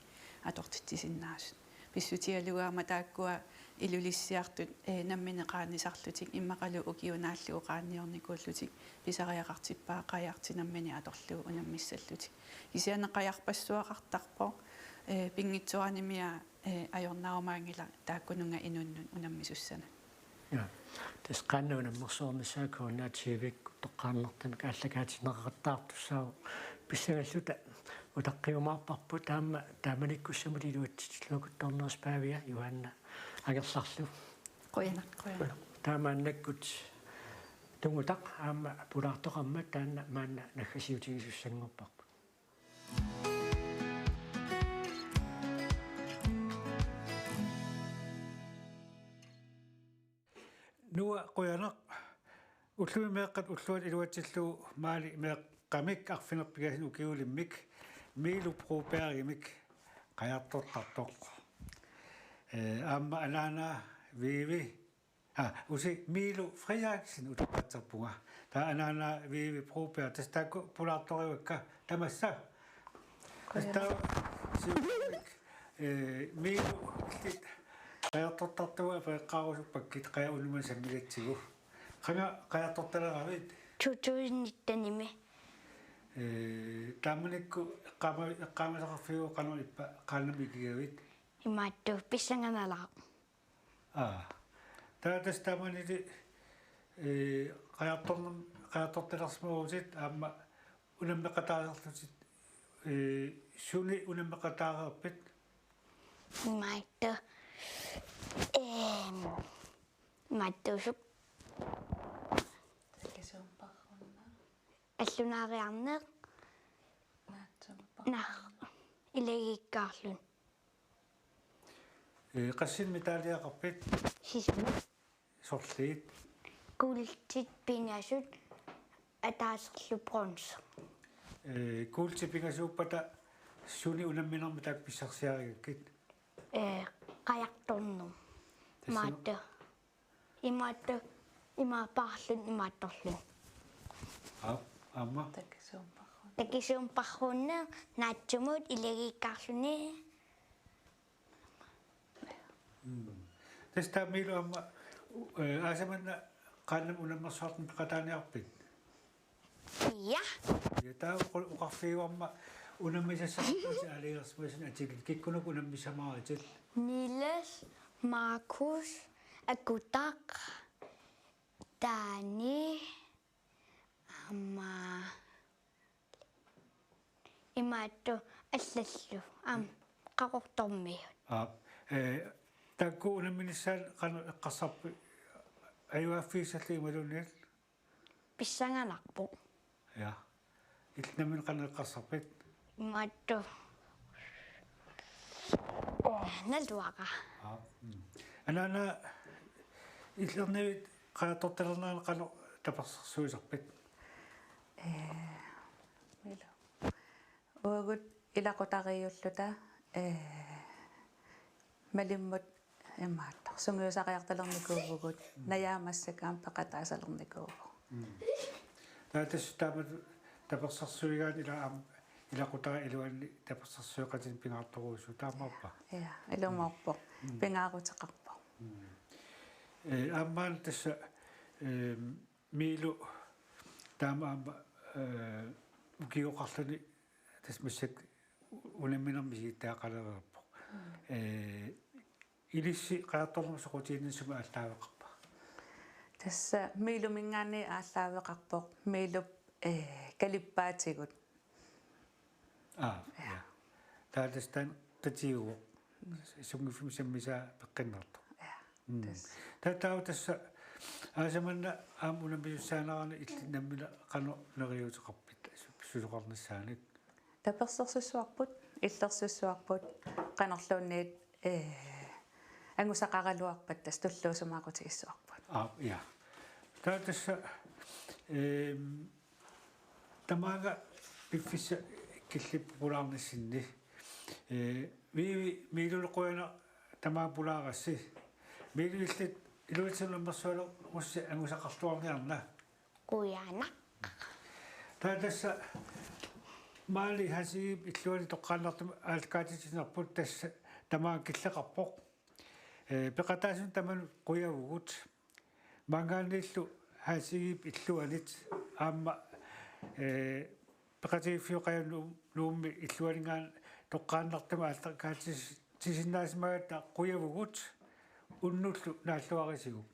atortitsisinnaasut. Pissutigalugu aamma taakkua Ilulissiartut, ee, nammineq qaanisarlutik immaqalu ukiup naallugu qaanniornikuullutik pisariaqartippaat qajartik nammineq atorlugit unammissallutik. Kisianni qajarpassuaqartarpoq, ee, pinngitsoorani immaqa, ee, ajornarumaanngilaq taakkununnga inunnut unammisussanut. Ja. Tassa qaannat unammersuarnissaat K N R T V-kkut toqqaannartumik aallakaatinneqaqattaartussaavoq, pissangalluta utaqqiumaarparput, taama taamanikkussamut iluatsitsilluakuttornersi Paavia, Juaanna Angerlarlu. Qujanaq, qujanaq. Taamaannakkut Tungutaq aamma pulaartoqarmat taanna maanna naggasiutigisussanngorparput. Nuua, qujanaq. Ullumi meeqqat ulluat iluatsillugu maani meeqqamik arfineq-pingasunut ukiulimmik Miilup Brobergimik qajartortartoq. Ee, aamma anaana Vivi Ah, usi Miilu Frederiksen utoqqatserpunga. Taava anaana Vivi Broberg, tassa taakku pulaartorivakka tamassa. Tassa taava siullermik, eh, Miilu illit qajartortartugut apereqqaarusuppakkit qaja unuman sammilatsigu. Qanga qajartortaleravit? To tusind nittenimi. Eh, taamanikkut eqqaama-, eqqaamasaqarfigalugu qanoq ippa qaannamik ikigavit? Imaattoq pissanganalaaq. Aa. Taava tassa taamanilu, eh, qajartornam-, qajartortalersimavutit aamma unammeqataasarlutit, eh, suni unammeqataareerpit? Imaattoq. Ehm, imaattuusuk. Takisuumparrunneq. Allunaariarneq. Naatsumik. Naa, ilagiikkaarluni. Eh, qassinik medaljeqarpit? Sisamat. Sorliit? Kuultit pingasut ataaserlu bronze. Eh, kuultit pingasuuppata suni unamminermi taakku pissarsiarigakkit? Eh, qajartornermi. Tassa. Imaattoq. Imaattoq, imaappaarluni imaattorluni. Aa, aamma. Takisuumparrunneq. Takisuumparrunneq naatsumut ilagiikkaarluni. Mm. Tassa taava Miilu aamma, eh, aasaq manna qaannamik unammersuartumik peqataaniarpit? Ja. Ja taava oqarfigaarama unammisassaqartutit aalajangersimasuni atilik kikkunuku unammissamaaritit? Niels, Markus, Akutaq, Dani, aamma imaattoq allallu, aamma Qaqortormiut. Aa, eh, taakku unamminissaanut qanoq eqqarsarpit? Ajugaaffigissallugu imaluunniit? Pissanganarpoq. Ja. Illit nammineq qanoq eqqarsarpit? Imaattoq. Eh, naluara. Aa, mm. Anaana illernivit qajartortalernerani qanoq tapersersuisarpit? Eh, Miilu. Uagut ilaqutariiulluta, eh, malimmut imaattoq sungiusariartalernikuuvugut, mm, najaamassakkut aamma peqataasalernikuuvugut. Mm. Taava tassa taamatut tapersersuigaanni ila aamma ilaqutariit iluanni tapersersueqatinik pingaartorujussuuvoq, taamaappa? Ja, ilumoorpoq. Mm. Pingaaruteqarpoq. Mm. Eh, aamma tassa, ehm, Miilu taama aamma, eh, ukioqarluni tassa massakkut unamminermi isigittagaqalereerpoq. Mm. Eh, ilissi qajartornermut soqutiginninni sumik aallaaveqarpa? Tassa Miiluminngaanniit aallaaveqarpoq, Miilup, eh, kalippaatigut. Aa, ja. Ja. Taava tassa taanna qitiuvoq. Sunngiffimmi sammisaa peqqinnartoq. Ja. Mm. Tassa. Taava, taava tassa aasaq manna aamma unammisussaanerani illit nammineq qanoq neriuuteqarpit su-, susoqarnissaanik? Tapersersussavarput, illersussavarput, qanorluunniit, eh, angusaqaraluarpat tassa tulluusimaarutigissavarput. Aa, ja. Taava tassa, ehm, tamaanga piffissap killippap pulaarnissinni. Eh, Vivi, Miilullu qujanaq tamaanga pulaarassi. Miilu, illit Ilulissani unammersualerussi angusaqarluarniarina. Qujanaq. Taava tassa maani Haasigiup illuani toqqaannartumik aallakaatitsinerput tassa tamaanga killeqarpoq. Eh, peqataasumik tamanut qujavugut. Maanngaanniillu Haasigiup illuanit aamma, eh, Peqatigiiffiup Qajaq Nu-, Nuummi illuaninngaanniit toqqaannartumik aallakaatitsi-, tisinnaasimagatta qujavugut, unnullu naalluarisigut.